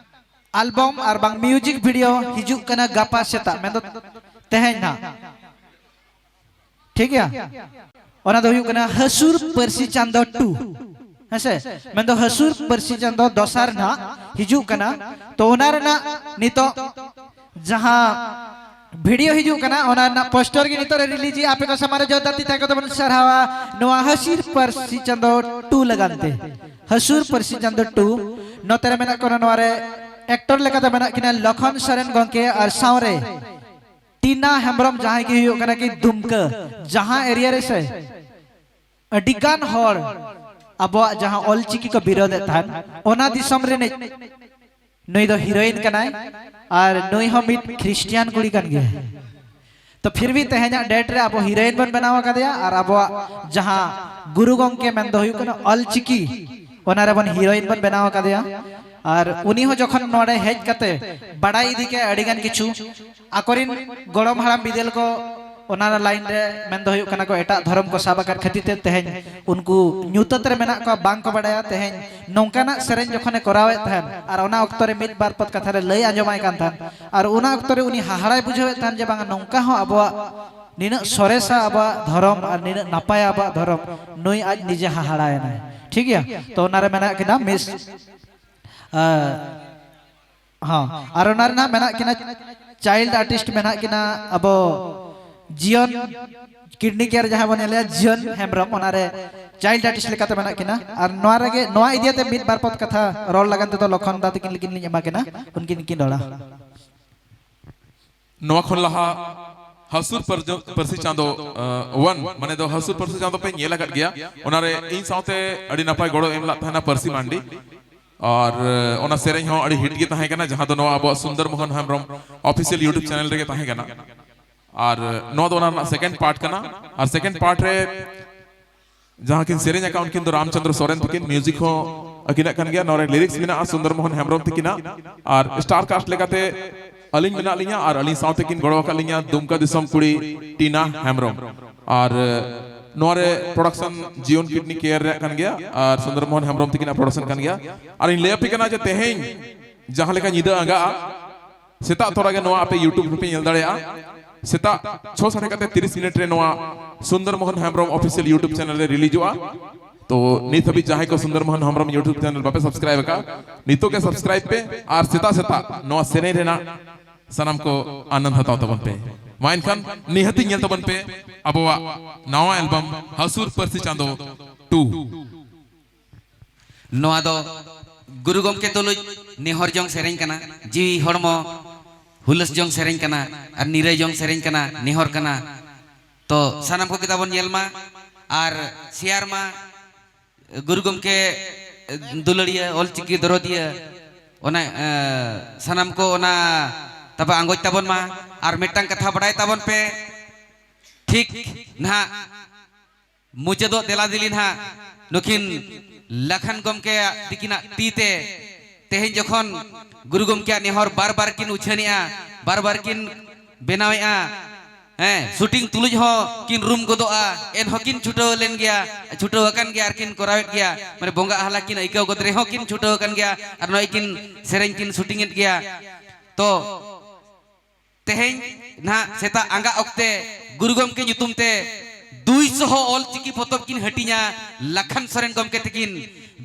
ᱟᱞᱵᱚᱢ ᱟᱨ ᱵᱟᱝ ᱢᱤᱭᱩᱡᱤᱠ ᱵᱷᱤᱰᱤᱭᱳ ᱦᱤᱡᱩᱜ ᱠᱟᱱᱟ ᱜᱟᱯᱟ ᱥᱮᱛᱟᱜ, ᱢᱮᱱᱫᱚ ᱛᱮᱦᱮᱧ ᱱᱟᱦᱟᱜ᱾ ᱴᱷᱤᱠ ᱜᱮᱭᱟ? ᱚᱱᱟ ᱫᱚ ᱦᱩᱭᱩᱜ ᱠᱟᱱᱟ ᱦᱟᱹᱥᱩᱨ ᱯᱟᱹᱨᱥᱤ ᱪᱟᱸᱫᱚ ᱴᱩ᱾ ᱦᱮᱸᱥᱮ? ᱢᱮᱱᱫᱚ ᱦᱟᱹᱥᱩᱨ ᱯᱟᱹᱨᱥᱤ ᱪᱟᱸᱫᱚ ᱫᱚᱥᱟᱨ ᱱᱟᱦᱟᱜ ᱦᱤᱡᱩᱜ ᱠᱟᱱᱟ᱾ ᱛᱚ, ᱚᱱᱟ ᱨᱮᱱᱟᱜ ᱱᱤᱛᱚᱜ ᱡᱟᱦᱟᱸ ᱵᱷᱤᱰᱤᱭᱳ ᱦᱤᱡᱩᱜ ᱠᱟᱱᱟ, ᱚᱱᱟ ᱨᱮᱱᱟᱜ ᱯᱳᱥᱴᱟᱨ ᱜᱮ ᱱᱤᱛᱚᱜ ᱨᱮ ᱨᱤᱞᱤᱡᱽ ᱮᱜᱼᱟ᱾ ᱟᱯᱮ ᱠᱚ ᱥᱟᱢᱟᱝ ᱨᱮ ᱡᱳᱨᱫᱟᱨ ᱛᱤ ᱛᱷᱟᱭᱚ ᱠᱚ ᱛᱟᱵᱚᱱ ᱥᱟᱨᱦᱟᱣᱟ ᱱᱚᱣᱟ ᱦᱟᱹᱥᱩᱨ ᱯᱟᱹᱨᱥᱤ ᱪᱟᱸᱫᱚ ᱴᱩ ᱞᱟᱹᱜᱤᱫ ᱛᱮ᱾ ᱦᱟᱹᱥᱩᱨ ᱯᱟᱹᱨᱥᱤ ᱪᱟᱸᱫᱚ ᱴᱩ, ᱱᱚᱛᱮ ᱨᱮ ᱢᱮᱱᱟᱜ ᱠᱚᱣᱟ ᱱᱚᱣᱟ ᱨᱮ ᱮᱠᱴᱚᱨ ᱞᱮᱠᱟᱛᱮ ᱢᱮᱱᱟᱜ ᱠᱤᱱᱟ ᱞᱚᱠᱷᱚᱱ ᱥᱚᱨᱮᱱ ᱜᱚᱢᱠᱮ ᱟᱨ ᱥᱟᱶᱨᱮ ᱴᱤᱱᱟ ᱦᱮᱢᱵᱨᱚᱢ, ᱡᱟᱦᱟᱸᱭ ᱜᱮ ᱦᱩᱭᱩᱜ ᱠᱟᱱᱟ ᱠᱤ ᱫᱩᱢᱠᱟᱹ, ᱡᱟᱦᱟᱸ ᱮᱨᱤᱭᱟ ᱨᱮ ᱥᱮ ᱟᱹᱰᱤ ᱜᱟᱱ ᱦᱚᱲ ᱟᱵᱚᱣᱟᱜ ᱡᱟᱦᱟᱸ ᱚᱞᱪᱤᱠᱤ ᱠᱚ ᱵᱤᱨᱳᱫᱮᱫ ᱛᱟᱦᱮᱸᱱ, ᱚᱱᱟ ᱫᱤᱥᱚᱢ ᱨᱤᱱᱤᱡ ᱱᱩᱭ ᱫᱚ ᱦᱤᱨᱳᱭᱤᱱ ᱠᱟᱱᱟᱭ ᱟᱨ ᱱᱩᱭ ᱦᱚᱸ ᱢᱤᱫ ᱠᱷᱨᱤᱥᱴᱤᱭᱟᱱ ᱠᱩᱲᱤ ᱠᱟᱱ ᱜᱮᱭᱟᱭ᱾ ᱛᱚ ᱯᱷᱤᱨ ᱵᱷᱤ ᱛᱮᱦᱮᱧᱟᱜ ᱰᱮᱴ ᱨᱮ ᱟᱵᱚ ᱦᱤᱨᱳᱭᱤᱱ ᱵᱚᱱ ᱵᱮᱱᱟᱣ ᱟᱠᱟᱫᱮᱭᱟ ᱟᱨ ᱟᱵᱚᱣᱟᱜ ᱡᱟᱦᱟᱸ ᱜᱩᱨᱩ ᱜᱚᱢᱠᱮ ᱢᱮᱱ ᱫᱚ ᱦᱩᱭᱩᱜ ᱠᱟᱱᱟ ᱚᱞᱪᱤᱠᱤ, ᱚᱱᱟ ᱨᱮᱵᱚᱱ ᱦᱤᱨᱳᱭᱤᱱ ᱵᱚᱱ ᱵᱮᱱᱟᱣ ᱟᱠᱟᱫᱮᱭᱟ᱾ ᱟᱨ ᱩᱱᱤ ᱦᱚᱸ ᱡᱚᱠᱷᱚᱱ ᱱᱚᱰᱮ ᱦᱮᱡ ᱠᱟᱛᱮ ᱵᱟᱲᱟᱭ ᱤᱫᱤ ᱠᱮᱫ ᱟᱹᱰᱤ ᱜᱟᱱ ᱠᱤᱪᱷᱩ, ᱟᱠᱚᱨᱮᱱ ᱜᱚᱲᱚᱢ ᱦᱟᱲᱟᱢ ᱵᱤᱫᱟᱹᱞ ᱠᱚ ᱚᱱᱟ ᱞᱟᱭᱤᱱ ᱨᱮ, ᱢᱮᱱ ᱫᱚ ᱦᱩᱭᱩᱜ ᱠᱟᱱᱟ ᱠᱚ, ᱮᱴᱟᱜ ᱫᱷᱚᱨᱚᱢ ᱠᱚ ᱥᱟᱵ ᱟᱠᱟᱫ ᱠᱷᱟᱹᱛᱤᱨ ᱛᱮ ᱛᱮᱦᱮᱧ ᱩᱱᱠᱩ ᱧᱩᱛᱟᱹᱛ ᱨᱮ ᱢᱮᱱᱟᱜ ᱠᱚᱣᱟ, ᱵᱟᱝ ᱠᱚ ᱵᱟᱲᱟᱭᱟ᱾ ᱛᱮᱦᱮᱧ ᱱᱚᱝᱠᱟᱱᱟᱜ ᱥᱮᱨᱮᱧ ᱡᱚᱠᱷᱚᱱᱮ ᱠᱚᱨᱟᱣᱮᱫ ᱛᱟᱦᱮᱸᱱ ᱟᱨ ᱚᱱᱟ ᱚᱠᱛᱚ ᱨᱮ ᱢᱤᱫ ᱵᱟᱨ ᱯᱚᱫ ᱠᱟᱛᱷᱟ ᱞᱮ ᱞᱟᱹᱭ ᱟᱸᱡᱚᱢᱟᱭ ᱠᱟᱱ ᱛᱟᱦᱮᱸᱱ, ᱟᱨ ᱚᱱᱟ ᱚᱠᱛᱚ ᱨᱮ ᱩᱱᱤ ᱦᱟᱦᱟᱲᱟᱭ ᱵᱩᱡᱷᱟᱹᱣᱮᱫ ᱛᱟᱦᱮᱸᱱ ᱡᱮ ᱵᱟᱝᱟ, ᱱᱚᱝᱠᱟ ᱦᱚᱸ ᱟᱵᱚᱣᱟᱜ ᱱᱤᱱᱟᱹᱜ ᱥᱚᱨᱮᱥᱟ ᱟᱵᱚᱣᱟᱜ ᱫᱷᱚᱨᱚᱢ ᱟᱨ ᱱᱤᱱᱟᱹᱜ ᱱᱟᱯᱟᱭᱟ ᱟᱵᱚᱣᱟᱜ ᱫᱷᱚᱨᱚᱢ, ᱱᱩᱭ ᱟᱡ ᱱᱤᱡᱮ ᱦᱟᱦᱟᱲᱟᱭᱮᱱᱟᱭ᱾ ᱴᱷᱤᱠ ᱜᱮᱭᱟ? ᱛᱚ ᱚᱱᱟᱨᱮ ᱢᱮᱱᱟᱜ ᱠᱤᱱᱟ ᱢᱤᱥ, ᱟ, ᱦᱚᱸ, ᱟᱨ ᱚᱱᱟ ᱨᱮᱱᱟᱜ ᱢᱮᱱᱟᱜ ᱠᱤᱱᱟ ᱪᱟᱭᱤᱞᱰ ᱟᱨᱴᱤᱥᱴ, ᱢᱮᱱᱟᱜ ᱠᱤᱱᱟ ᱟᱵᱚ ᱡᱤᱭᱚᱱ ᱠᱤᱰᱱᱤ ᱠᱮᱭᱟᱨ ᱡᱟᱦᱟᱸ ᱵᱚᱱ ᱧᱮᱞᱮᱜᱼᱟ, ᱡᱤᱭᱚᱱ ᱦᱮᱢᱵᱨᱚᱢ, ᱚᱱᱟᱨᱮ ᱪᱟᱭᱤᱞᱰ ᱟᱨᱴᱤᱥᱴ ᱞᱮᱠᱟᱛᱮ ᱢᱮᱱᱟᱜ ᱠᱤᱱᱟ᱾ ᱟᱨ ᱱᱚᱣᱟ ᱨᱮᱜᱮ, ᱱᱚᱣᱟ ᱤᱫᱤᱭᱟᱛᱮ ᱢᱤᱫ ᱵᱟᱨ ᱯᱚᱫ ᱠᱟᱛᱷᱟ ᱨᱚᱲ ᱞᱟᱜᱟᱱ ᱛᱮᱫᱚ ᱞᱚᱠᱷᱚᱱ ᱫᱟ ᱛᱟᱹᱠᱤᱱ ᱞᱟᱹᱜᱤᱫ ᱞᱤᱧ ᱮᱢᱟ ᱠᱤᱱᱟ, ᱩᱱᱠᱤᱱ ᱠᱤᱱ ᱨᱚᱲᱟ᱾ ᱱᱚᱣᱟ ᱠᱷᱚᱱ ᱞᱟᱦᱟ ᱦᱟᱹᱥᱩᱨ ᱯᱟᱹᱨᱡᱚ-, ᱯᱟᱹᱨᱥᱤ ᱪᱟᱸᱫᱚ ᱚᱣᱟᱱ, ᱢᱟᱱᱮ ᱫᱚ ᱦᱟᱹᱥᱩᱨ ᱯᱟᱹᱨᱥᱤ ᱪᱟᱸᱫᱚ ᱯᱮ ᱧᱮᱞ ᱟᱠᱟᱫ ᱜᱮᱭᱟ᱾ ᱚᱱᱟᱨᱮ ᱤᱧ ᱥᱟᱶᱛᱮ ᱟᱹᱰᱤ ᱱᱟᱯᱟᱭ ᱜᱚᱲᱚ ᱮᱢ ᱞᱟᱜ ᱛᱟᱦᱮᱱᱟ ᱯᱟᱹᱨᱥᱤ ᱢᱟᱱᱰᱤ, ᱟᱨ ᱚᱱᱟ ᱥᱮᱨᱮᱧ ᱦᱚᱸ ᱟᱹᱰᱤ ᱦᱤᱴ ᱜᱮ ᱛᱟᱦᱮᱸ ᱠᱟᱱᱟ, ᱡᱟᱦᱟᱸ ᱫᱚ ᱱᱚᱣᱟ ᱟᱵᱚᱣᱟᱜ Sundar Mohan Hembrom official YouTube channel ᱨᱮᱜᱮ ᱛᱟᱦᱮᱸ ᱠᱟᱱᱟ᱾ ᱟᱨ ᱱᱚᱣᱟ ᱫᱚ ᱚᱱᱟ ᱨᱮᱱᱟᱜ ᱥᱮᱠᱮᱱᱰ ᱯᱟᱨᱴ ᱠᱟᱱᱟ᱾ ᱟᱨ ᱥᱮᱠᱮᱱᱰ ᱯᱟᱨᱴ ᱨᱮ ᱡᱟᱦᱟᱸ ᱠᱤᱱ ᱥᱮᱨᱮᱧ ᱟᱠᱟᱫ, ᱩᱱᱠᱤᱱ ᱫᱚ ᱨᱟᱢᱪᱚᱸᱫᱽᱨᱚ ᱥᱚᱨᱮᱱ ᱛᱟᱹᱠᱤᱱ, ᱢᱤᱣᱡᱤᱠ ᱦᱚᱸ ᱟᱹᱠᱤᱱᱟᱜ ᱠᱟᱱ ᱜᱮᱭᱟ᱾ ᱱᱚᱣᱟ ᱨᱮ ᱞᱤᱨᱤᱠᱥ ᱢᱮᱱᱟᱜᱼᱟ ᱥᱩᱱᱫᱚᱨ ᱢᱳᱦᱚᱱ ᱦᱮᱢᱵᱨᱚᱢ ᱛᱟᱹᱠᱤᱱᱟᱜ, ᱟᱨ ᱥᱴᱟᱨ ᱠᱟᱥᱴ ᱞᱮᱠᱟᱛᱮ ᱟᱹᱞᱤᱧ ᱢᱮᱱᱟᱜ ᱞᱤᱧᱟ, ᱟᱨ ᱟᱹᱞᱤᱧ ᱥᱟᱶᱛᱮ ᱠᱤᱱ ᱜᱚᱲᱚ ᱟᱠᱟᱫ ᱞᱤᱧᱟ ᱫᱩᱢᱠᱟ ᱫᱤᱥᱚᱢ ᱠᱩᱲᱤ ᱴᱤᱱᱟ ᱦᱮᱢᱵᱨᱚᱢ᱾ ᱟᱨ ᱱᱚᱣᱟ ᱨᱮ ᱯᱨᱚᱰᱟᱠᱥᱚᱱ ᱡᱤᱭᱚᱱ ᱠᱤᱰᱱᱤ ᱠᱮᱭᱟᱨ ᱨᱮᱭᱟᱜ ᱠᱟᱱ ᱜᱮᱭᱟ, ᱟᱨ ᱥᱩᱱᱫᱚᱨ ᱢᱳᱦᱚᱱ ᱦᱮᱢᱵᱨᱚᱢ ᱛᱟᱹᱠᱤᱱᱟᱜ ᱯᱨᱚᱰᱟᱠᱥᱚᱱ ᱠᱟᱱ ᱜᱮᱭᱟ᱾ ᱟᱨ ᱤᱧ ᱞᱟᱹᱭ ᱟᱯᱮ ᱠᱟᱱᱟ ᱡᱮ ᱛᱮᱦᱮᱧ ᱡᱟᱦᱟᱸ ᱞᱮᱠᱟ ᱧᱤᱫᱟᱹ ᱟᱸᱜᱟᱜᱼᱟ, ᱥᱮᱛᱟᱜ ᱛᱚᱨᱟ ᱜᱮ ᱱᱚᱣᱟ ᱟᱯᱮ ᱭᱩᱴᱩᱵᱽ ᱨᱮᱯᱮ ᱧᱮᱞ ᱫᱟᱲᱮᱭᱟᱜᱼᱟ᱾ ᱥᱮᱛᱟᱜ ᱪᱷᱚ ᱥᱟᱲᱮ ᱠᱟᱛᱮ ᱛᱤᱨᱤᱥ ᱢᱤᱱᱤᱴ ᱨᱮ ᱱᱚᱣᱟ Sundar Mohan Hembrom official YouTube channel ᱨᱮ ᱨᱤᱞᱤᱡᱚᱜᱼᱟ᱾ ᱛᱚ ᱱᱤᱛ ᱦᱟᱹᱵᱤᱡ ᱡᱟᱦᱟᱸᱭ ᱠᱚ ᱥᱩᱱᱫᱚᱨ ᱢᱳᱦᱚᱱ ᱦᱮᱢᱵᱨᱚᱢ ᱭᱩᱴᱩᱵᱽ ᱪᱮᱱᱮᱞ ᱵᱟᱯᱮ ᱥᱟᱵᱥᱠᱨᱟᱭᱤᱵ ᱟᱠᱟᱫ, ᱱᱤᱛᱚᱜ ᱜᱮ ᱥᱟᱵᱥᱠᱨᱟᱭᱤᱵ ᱯᱮ ᱟᱨ ᱥᱮᱛᱟᱜ ᱥᱮᱛᱟᱜ ᱱᱚᱣᱟ ᱥᱮᱨᱮᱧ ᱨᱮᱱᱟᱜ ᱥᱟᱱᱟᱢ ᱠᱚ ᱟᱱᱚᱱᱫ ᱦᱟᱛᱟᱣ ᱛᱟᱵᱚᱱ ᱯᱮ᱾ ᱢᱟ ᱮᱱᱠᱷᱟᱱ ᱱᱤᱦᱟᱹᱛᱤ ᱧᱮᱞ ᱛᱟᱵᱚᱱ ᱯᱮ ᱟᱵᱚᱣᱟᱜ ᱱᱟᱣᱟ ᱮᱞᱵᱟᱢ ᱦᱟᱹᱥᱩᱨ ᱯᱟᱹᱨᱥᱤ ᱪᱟᱸᱫᱚ ᱴᱩ᱾ ᱱᱚᱣᱟ ᱫᱚ ᱜᱩᱨᱩ ᱜᱚᱢᱠᱮ ᱛᱩᱞᱩᱡ ᱱᱮᱦᱚᱨ ᱡᱚᱝ ᱥᱮᱨᱮᱧ ᱠᱟᱱᱟ, ᱡᱤᱣᱤ ᱦᱚᱲᱢᱚ ᱦᱩᱞᱟᱹᱥ ᱡᱚᱝ ᱥᱮᱨᱮᱧ ᱠᱟᱱᱟ, ᱟᱨ ᱱᱤᱨᱟᱹᱭ ᱡᱚᱝ ᱥᱮᱨᱮᱧ ᱠᱟᱱᱟ, ᱱᱮᱦᱚᱨ ᱠᱟᱱᱟ᱾ ᱛᱚ ᱥᱟᱱᱟᱢ ᱠᱚᱜᱮ ᱛᱟᱵᱚᱱ ᱧᱮᱞ ᱢᱟ, ᱟᱨ ᱥᱮᱭᱟᱨ ᱢᱟ᱾ ᱜᱩᱨᱩ ᱜᱚᱢᱠᱮ ᱫᱩᱞᱟᱹᱲᱤᱭᱟᱹ, ᱚᱞᱪᱤᱠᱤ ᱫᱚᱨᱚᱫᱤᱭᱟᱹ, ᱚᱱᱟ ᱮ, ᱥᱟᱱᱟᱢ ᱠᱚ ᱚᱱᱟ ᱛᱟᱵᱚ ᱟᱸᱜᱚᱪ ᱛᱟᱵᱚᱱ ᱢᱟ᱾ ᱟᱨ ᱢᱤᱫᱴᱟᱝ ᱠᱟᱛᱷᱟ ᱵᱟᱲᱟᱭ ᱛᱟᱵᱚᱱ ᱯᱮ, ᱴᱷᱤᱠ ᱱᱟᱦᱟᱜ ᱢᱩᱪᱟᱹᱫᱚᱜ ᱫᱮᱞᱟ ᱫᱮᱞᱤ ᱱᱟᱦᱟᱜ ᱱᱩᱠᱤᱱ ᱞᱟᱠᱷᱟᱱ ᱜᱚᱢᱠᱮᱭᱟᱜ ᱛᱤᱠᱤᱱᱟᱜ ᱛᱤ ᱛᱮ ᱛᱮᱦᱮᱧ ᱡᱚᱠᱷᱚᱱ ᱜᱩᱨᱩ ᱜᱚᱢᱠᱮᱭᱟᱜ ᱱᱮᱦᱚᱨ ᱵᱟᱨ ᱵᱟᱨ ᱠᱤᱱ ᱩᱪᱷᱟᱹᱱᱮᱜᱼᱟ, ᱵᱟᱨ ᱵᱟᱨ ᱠᱤᱱ ᱵᱮᱱᱟᱣᱮᱜᱼᱟ, ᱦᱮᱸ, ᱥᱩᱴᱤᱝ ᱛᱩᱞᱩᱡ ᱦᱚᱸ ᱠᱤᱱ ᱨᱩᱢ ᱜᱚᱫᱚᱜᱼᱟ, ᱮᱱᱦᱚᱸ ᱠᱤᱱ ᱪᱷᱩᱴᱟᱹᱣ ᱞᱮᱱ ᱜᱮᱭᱟ, ᱪᱷᱩᱴᱟᱹᱣ ᱟᱠᱟᱱ ᱜᱮᱭᱟ ᱟᱨ ᱠᱤᱱ ᱠᱚᱨᱟᱣᱮᱫ ᱜᱮᱭᱟ᱾ ᱢᱟᱱᱮ ᱵᱚᱸᱜᱟ ᱟᱦᱞᱟ ᱠᱤᱱ ᱟᱹᱭᱠᱟᱹᱣ ᱜᱚᱫ ᱨᱮᱦᱚᱸ ᱠᱤᱱ ᱪᱷᱩᱴᱟᱹᱣ ᱟᱠᱟᱱ ᱜᱮᱭᱟ ᱟᱨ ᱱᱚᱜᱼᱚᱭ ᱠᱤᱱ ᱥᱮᱨᱮᱧ ᱠᱤᱱ ᱥᱩᱴᱤᱝ ᱮᱫ ᱜᱮᱭᱟ᱾ ᱛᱚ ᱛᱮᱦᱮᱧ ᱱᱟᱦᱟᱜ ᱥᱮᱛᱟᱜ ᱟᱸᱜᱟ ᱚᱠᱛᱮ ᱜᱩᱨᱩ ᱜᱚᱢᱠᱮ ᱧᱩᱛᱩᱢ ᱛᱮ ᱫᱩᱭ ᱥᱚ ᱚᱞ ᱪᱤᱠᱤ ᱯᱚᱛᱚᱵ ᱠᱤᱱ ᱦᱟᱹᱴᱤᱧᱟ ᱞᱟᱠᱷᱟᱱ ᱥᱚᱨᱮᱱ ᱜᱚᱢᱠᱮ ᱛᱟᱹᱠᱤᱱ᱾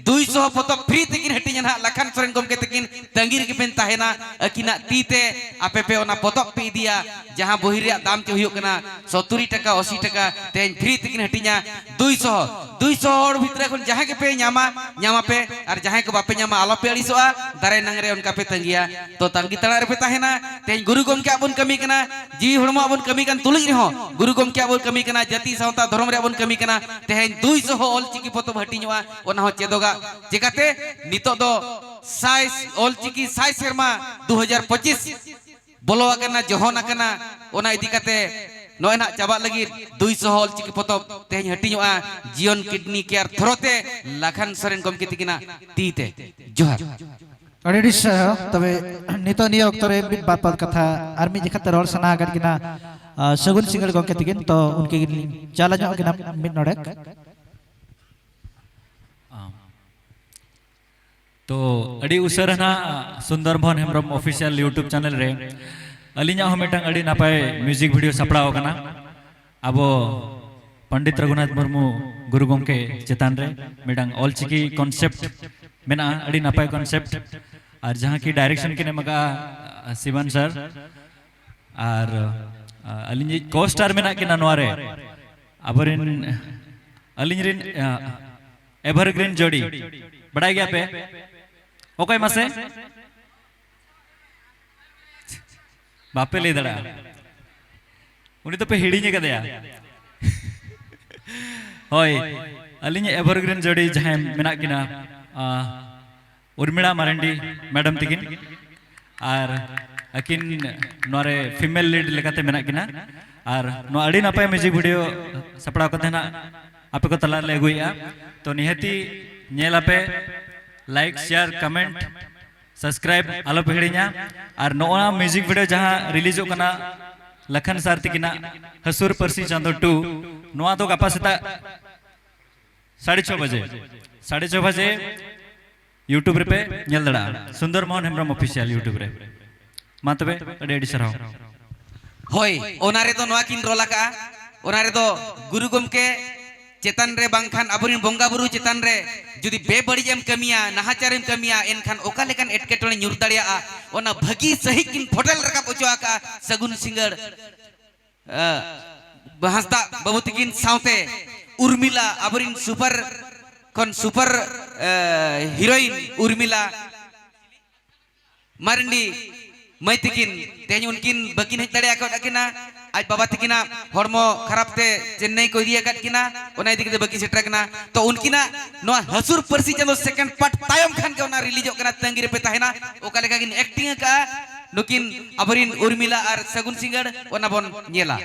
ᱫᱩᱭ ᱥᱚ ᱯᱚᱛᱚᱵ ᱯᱷᱨᱤ ᱛᱮᱠᱤᱱ ᱦᱟᱹᱴᱤᱧᱟ ᱱᱟᱦᱟᱜ ᱞᱟᱠᱷᱟᱱ ᱥᱚᱨᱮᱱ ᱜᱚᱢᱠᱮ ᱛᱟᱹᱠᱤᱱ᱾ ᱛᱟᱺᱜᱤ ᱨᱮᱜᱮ ᱵᱮᱱ ᱛᱟᱦᱮᱱᱟ, ᱟᱹᱠᱤᱱᱟᱜ ᱛᱤ ᱛᱮ ᱟᱯᱮ ᱯᱮ ᱚᱱᱟ ᱯᱚᱛᱚᱵ ᱯᱮ ᱤᱫᱤᱭᱟ, ᱡᱟᱦᱟᱸ ᱵᱚᱦᱤ ᱨᱮᱭᱟᱜ ᱫᱟᱢ ᱪᱮ ᱦᱩᱭᱩᱜ ᱠᱟᱱᱟ ᱥᱚᱛᱛᱩᱨᱤ ᱴᱟᱠᱟ, ᱟᱥᱤ ᱴᱟᱠᱟ, ᱛᱮᱦᱮᱧ ᱯᱷᱨᱤ ᱛᱮᱠᱤᱱ ᱦᱟᱹᱴᱤᱧᱟ᱾ ᱫᱩᱭ ᱥᱚ, ᱫᱩᱭ ᱥᱚ ᱦᱚᱲ ᱵᱷᱤᱛᱨᱤ ᱠᱷᱚᱱ ᱡᱟᱦᱟᱸᱭ ᱜᱮᱯᱮ ᱧᱟᱢᱟ, ᱧᱟᱢᱟᱯᱮ, ᱟᱨ ᱡᱟᱦᱟᱸᱭ ᱠᱚ ᱵᱟᱯᱮ ᱧᱟᱢᱟ, ᱟᱞᱚᱯᱮ ᱟᱹᱲᱤᱥᱚᱜᱼᱟ, ᱫᱟᱨᱟᱭ ᱱᱟᱝ ᱨᱮ ᱚᱱᱠᱟ ᱯᱮ ᱛᱟᱺᱜᱤᱭᱟ᱾ ᱛᱚ ᱛᱟᱺᱜᱤ ᱛᱟᱲᱟᱜ ᱨᱮᱯᱮ ᱛᱟᱦᱮᱱᱟ᱾ ᱛᱮᱦᱮᱧ ᱜᱩᱨᱩ ᱜᱚᱢᱠᱮᱭᱟᱜ ᱵᱚᱱ ᱠᱟᱹᱢᱤ ᱠᱟᱱᱟ, ᱡᱤᱣᱤ ᱦᱚᱲᱢᱚᱣᱟᱜ ᱵᱚᱱ ᱠᱟᱹᱢᱤ ᱠᱟᱱ ᱛᱩᱞᱩᱡ ᱨᱮᱦᱚᱸ ᱜᱩᱨᱩ ᱜᱚᱢᱠᱮᱭᱟᱜ ᱵᱚᱱ ᱠᱟᱹᱢᱤ ᱠᱟᱱᱟ, ᱡᱟᱹᱛᱤ ᱥᱟᱶᱛᱟ ᱫᱷᱚᱨᱚᱢ ᱨᱮᱭᱟᱜ ᱵᱚᱱ ᱠᱟᱹᱢᱤ ᱠᱟᱱᱟ᱾ ᱛᱮᱦᱮᱧ ᱫᱩᱭ ᱥᱚ ᱚᱞ ᱪᱤᱠᱤ ᱯᱚᱛᱚᱵ ᱦᱟᱹᱴᱤᱧᱚᱜᱼᱟ, ᱚᱱᱟ ᱦᱚᱸ ᱪᱮᱫᱚᱜᱟᱜ᱾ ᱪᱮᱠᱟᱛᱮ ᱱᱤᱛᱚᱜ ᱫᱚ ᱥᱟᱭ, ᱚᱞ ᱪᱤᱠᱤ ᱥᱟᱭ ᱥᱮᱨᱢᱟ ᱫᱩ ᱦᱟᱡᱟᱨ ᱯᱚᱸᱪᱤᱥ ᱵᱚᱞᱚ ᱟᱠᱟᱱᱟ, ᱡᱚᱦᱚᱱ ᱟᱠᱟᱱᱟ᱾ ᱚᱱᱟ ᱤᱫᱤ ᱠᱟᱛᱮ ᱱᱚᱜᱼᱚᱭ ᱱᱟᱦᱟᱜ ᱪᱟᱵᱟᱜ ᱞᱟᱹᱜᱤᱫ ᱫᱩᱭ ᱥᱚ ᱚᱞ ᱪᱤᱠᱤ ᱯᱚᱛᱚᱵ ᱛᱮᱦᱮᱧ ᱦᱟᱹᱴᱤᱧᱚᱜᱼᱟ ᱡᱤᱭᱚᱱ ᱠᱤᱰᱱᱤ ᱠᱮᱭᱟᱨ ᱛᱷᱚᱨᱚ ᱛᱮ ᱞᱟᱠᱷᱟᱱ ᱥᱚᱨᱮᱱ ᱜᱚᱢᱠᱮ ᱛᱤᱠᱤᱱᱟᱜ ᱛᱤ ᱛᱮ᱾ ᱡᱚᱦᱟᱨ᱾ ᱟᱹᱰᱤ ᱟᱹᱰᱤ ᱥᱟᱨᱦᱟᱣ᱾ ᱛᱚᱵᱮ ᱱᱤᱛᱚᱜ ᱱᱤᱭᱟᱹ ᱚᱠᱛᱚ ᱨᱮ ᱢᱤᱫ ᱵᱟᱨ ᱯᱚᱫ ᱠᱟᱛᱷᱟ ᱟᱨ ᱢᱤᱫ ᱡᱮᱠᱷᱟ ᱛᱮ ᱨᱚᱲ ᱥᱟᱱᱟ ᱟᱠᱟᱫ ᱠᱤᱱᱟ, ᱟ, ᱥᱟᱹᱜᱩᱱ ᱥᱤᱸᱜᱟᱹᱲ ᱜᱚᱢᱠᱮ ᱛᱤᱠᱤᱱ, ᱛᱚ ᱩᱱᱠᱤᱱ ᱜᱮᱞᱤᱧ ᱪᱟᱞ ᱧᱚᱜ ᱠᱤᱱᱟ ᱢᱤᱫ ᱱᱚᱰᱮᱠ᱾ ᱛᱚ ᱟᱹᱰᱤ ᱩᱥᱟᱹᱨᱟ ᱱᱟᱜ Sundar Mohan Hembrom official YouTube channel ᱨᱮ ᱟᱹᱞᱤᱧᱟᱜ ᱦᱚᱸ ᱢᱤᱫᱴᱟᱝ ᱟᱹᱰᱤ ᱱᱟᱯᱟᱭ ᱢᱤᱣᱡᱤᱠ ᱵᱷᱤᱰᱤᱭᱳ ᱥᱟᱯᱲᱟᱣ ᱟᱠᱟᱱᱟ᱾ ᱟᱵᱚ ᱯᱚᱱᱰᱤᱛ ᱨᱚᱜᱷᱩᱱᱟᱛᱷ ᱢᱩᱨᱢᱩ ᱜᱩᱨᱩ ᱜᱚᱢᱠᱮ ᱪᱮᱛᱟᱱ ᱨᱮ ᱢᱤᱫᱴᱟᱝ ᱚᱞᱪᱤᱠᱤ ᱠᱚᱱᱥᱮᱯᱴ ᱢᱮᱱᱟᱜᱼᱟ, ᱟᱹᱰᱤ ᱱᱟᱯᱟᱭ ᱠᱚᱱᱥᱮᱯᱴ᱾ ᱟᱨ ᱡᱟᱦᱟᱸ ᱠᱤ ᱰᱟᱭᱨᱮᱠᱥᱚᱱ ᱠᱤᱱ ᱮᱢ ᱟᱠᱟᱫᱼᱟ ᱥᱤᱵᱟᱱ ᱥᱟᱨ᱾ ᱟᱨ, ᱟ, ᱟᱹᱞᱤᱧᱤᱡ ᱠᱳ ᱥᱴᱟᱨ ᱢᱮᱱᱟᱜ ᱠᱤᱱᱟ ᱱᱚᱣᱟ ᱨᱮ, ᱟᱵᱚᱨᱮᱱ, ᱟᱹᱞᱤᱧ ᱨᱮᱱ, ᱟ, ᱮᱵᱷᱟᱨᱜᱨᱤᱱ ᱡᱳᱰᱤ, ᱵᱟᱲᱟᱭ ᱜᱮᱭᱟ ᱯᱮ? ᱚᱠᱚᱭ ᱢᱟᱥᱮ? ᱵᱟᱯᱮ ᱞᱟᱹᱭ ᱫᱟᱲᱮᱭᱟᱜᱼᱟ, ᱩᱱᱤ ᱫᱚᱯᱮ ᱦᱤᱲᱤᱧ ᱟᱠᱟᱫᱮᱭᱟ᱾ ᱦᱳᱭ, ᱟᱹᱞᱤᱧ ᱮᱵᱷᱟᱨᱜᱨᱤᱱ ᱡᱳᱰᱤ ᱡᱟᱦᱟᱸᱭ ᱢᱮᱱᱟᱜ ᱠᱤᱱᱟ, ᱟ, ᱩᱨᱢᱤᱲᱟ ᱢᱟᱨᱟᱱᱰᱤ ᱢᱮᱰᱟᱢ ᱛᱤᱠᱤᱱ, ᱟᱨ ᱟᱹᱠᱤᱱ ᱱᱚᱣᱟ ᱨᱮ ᱯᱷᱤᱢᱮᱞ ᱞᱤᱰ ᱞᱮᱠᱟᱛᱮ ᱢᱮᱱᱟᱜ ᱠᱤᱱᱟ᱾ ᱟᱨ ᱱᱚᱣᱟ ᱟᱹᱰᱤ ᱱᱟᱯᱟᱭ ᱢᱤᱣᱡᱤᱠ ᱵᱷᱤᱰᱤᱭᱳ ᱥᱟᱯᱲᱟᱣ ᱠᱟᱛᱮ ᱱᱟᱜ ᱟᱯᱮ ᱠᱚ ᱛᱟᱞᱟ ᱨᱮᱞᱮ ᱟᱹᱜᱩᱭᱮᱫᱼᱟ᱾ ᱛᱚ ᱱᱤᱦᱟᱹᱛᱤ ᱧᱮᱞ ᱟᱯᱮ, ᱞᱟᱭᱤᱠ, ᱥᱮᱭᱟᱨ, ᱠᱚᱢᱮᱱᱴ, ᱥᱟᱵᱥᱠᱨᱟᱭᱤᱵ ᱟᱞᱚᱯᱮ ᱦᱤᱲᱤᱧᱟ᱾ ᱟᱨ ᱱᱚᱜᱼᱚ ᱱᱟ ᱢᱤᱣᱡᱤᱠ ᱵᱷᱤᱰᱤᱭᱳ ᱡᱟᱦᱟᱸ ᱨᱤᱞᱤᱡᱚᱜ ᱠᱟᱱᱟ, ᱞᱟᱠᱷᱟᱱ ᱥᱟᱨ ᱛᱤᱠᱤᱱᱟᱜ ᱦᱟᱹᱥᱩᱨ ᱯᱟᱹᱨᱥᱤ ᱪᱟᱸᱫᱚ ᱴᱩ, ᱱᱚᱣᱟ ᱫᱚ ᱜᱟᱯᱟ ᱥᱮᱛᱟᱜ ᱥᱟᱲᱮ ᱪᱷᱚ ᱵᱟᱡᱮ, ᱥᱟᱲᱮ ᱪᱷᱚ ᱵᱟᱡᱮ YouTube ᱨᱮᱯᱮ ᱧᱮᱞ ᱫᱟᱲᱮᱭᱟᱜᱼᱟ, ᱥᱩᱱᱫᱚᱨ ᱢᱳᱦᱚᱱ ᱦᱮᱢᱵᱨᱚᱢ ᱚᱯᱷᱤᱥᱤᱭᱟᱞ YouTube ᱨᱮ᱾ ᱢᱟ ᱛᱚᱵᱮ, ᱟᱹᱰᱤ ᱟᱹᱰᱤ ᱥᱟᱨᱦᱟᱣ᱾ ᱦᱳᱭ, ᱚᱱᱟ ᱨᱮᱫᱚ ᱱᱚᱣᱟ ᱠᱤᱱ ᱨᱚᱞ ᱟᱠᱟᱜᱼᱟ, ᱚᱱᱟ ᱨᱮᱫᱚ ᱜᱩᱨᱩ ᱜᱚᱢᱠᱮ ᱪᱮᱛᱟᱱ ᱨᱮ ᱵᱟᱝᱠᱷᱟᱱ ᱟᱵᱚᱨᱮᱱ ᱵᱚᱸᱜᱟ ᱵᱩᱨᱩ ᱪᱮᱛᱟᱱ ᱨᱮ ᱡᱩᱫᱤ ᱵᱮᱵᱟᱹᱲᱤᱡ ᱮᱢ ᱠᱟᱹᱢᱤᱭᱟ, ᱱᱟᱦᱟᱪᱟᱨ ᱮᱢ ᱠᱟᱹᱢᱤᱭᱟ, ᱮᱱᱠᱷᱟᱱ ᱚᱠᱟ ᱞᱮᱠᱟᱱ ᱮᱴᱠᱮᱴᱚᱬᱮ ᱧᱩᱨ ᱫᱟᱲᱮᱭᱟᱜᱼᱟ, ᱚᱱᱟ ᱵᱷᱟᱹᱜᱤ ᱥᱟᱹᱦᱤᱡ ᱠᱤᱱ ᱯᱷᱚᱴᱮᱞ ᱨᱟᱠᱟᱵ ᱦᱚᱪᱚ ᱟᱠᱟᱜᱼᱟ ᱥᱟᱹᱜᱩᱱ ᱥᱤᱸᱜᱟᱹᱲ ᱦᱟᱸᱥᱫᱟ ᱵᱟᱹᱵᱩ ᱛᱤᱠᱤᱱ ᱥᱟᱶᱛᱮ ᱩᱨᱢᱤᱞᱟ, ᱟᱵᱚᱨᱮᱱ ᱥᱩᱯᱟᱨ ᱠᱷᱚᱱ ᱥᱩᱯᱟᱨ ᱦᱤᱨᱳᱭᱤᱱ ᱩᱨᱢᱤᱞᱟ ᱢᱟᱨᱱᱰᱤ ᱢᱟᱹᱭ ᱛᱤᱠᱤᱱ᱾ ᱛᱮᱦᱮᱧ ᱩᱱᱠᱤᱱ ᱵᱟᱹᱠᱤᱱ ᱦᱮᱡ ᱫᱟᱲᱮ ᱟᱠᱟᱫ ᱠᱤᱱᱟ, ᱟᱡ ᱵᱟᱵᱟ ᱛᱤᱠᱤᱱᱟᱜ ᱦᱚᱲᱢᱚ ᱠᱷᱟᱨᱟᱯ ᱛᱮ ᱪᱮᱱᱱᱟᱭ ᱠᱚ ᱤᱫᱤ ᱟᱠᱟᱫ ᱠᱤᱱᱟ, ᱚᱱᱟ ᱤᱫᱤ ᱠᱟᱛᱮ ᱵᱟᱹᱠᱤᱱ ᱥᱮᱴᱮᱨ ᱟᱠᱟᱱᱟ᱾ ᱛᱚ ᱩᱱᱠᱤᱱᱟᱜ ᱱᱚᱣᱟ ᱦᱟᱹᱥᱩᱨ ᱯᱟᱹᱨᱥᱤ ᱪᱟᱸᱫᱚ ᱥᱮᱠᱮᱱᱰ ᱯᱟᱨᱴ ᱛᱟᱭᱚᱢ ᱠᱷᱟᱱ ᱜᱮ ᱚᱱᱟ ᱨᱤᱞᱤᱡᱚᱜ ᱠᱟᱱᱟ, ᱛᱟᱺᱜᱤ ᱨᱮᱯᱮ ᱛᱟᱦᱮᱱᱟ᱾ ᱚᱠᱟ ᱞᱮᱠᱟ ᱠᱤᱱ ᱮᱠᱴᱤᱝ ᱟᱠᱟᱫᱼᱟ ᱱᱩᱠᱤᱱ ᱟᱵᱚᱨᱮᱱ ᱩᱨᱢᱤᱞᱟ ᱟᱨ ᱥᱟᱹᱜᱩᱱ ᱥᱤᱸᱜᱟᱹᱲ, ᱚᱱᱟ ᱵᱚᱱ ᱧᱮᱞᱟ᱾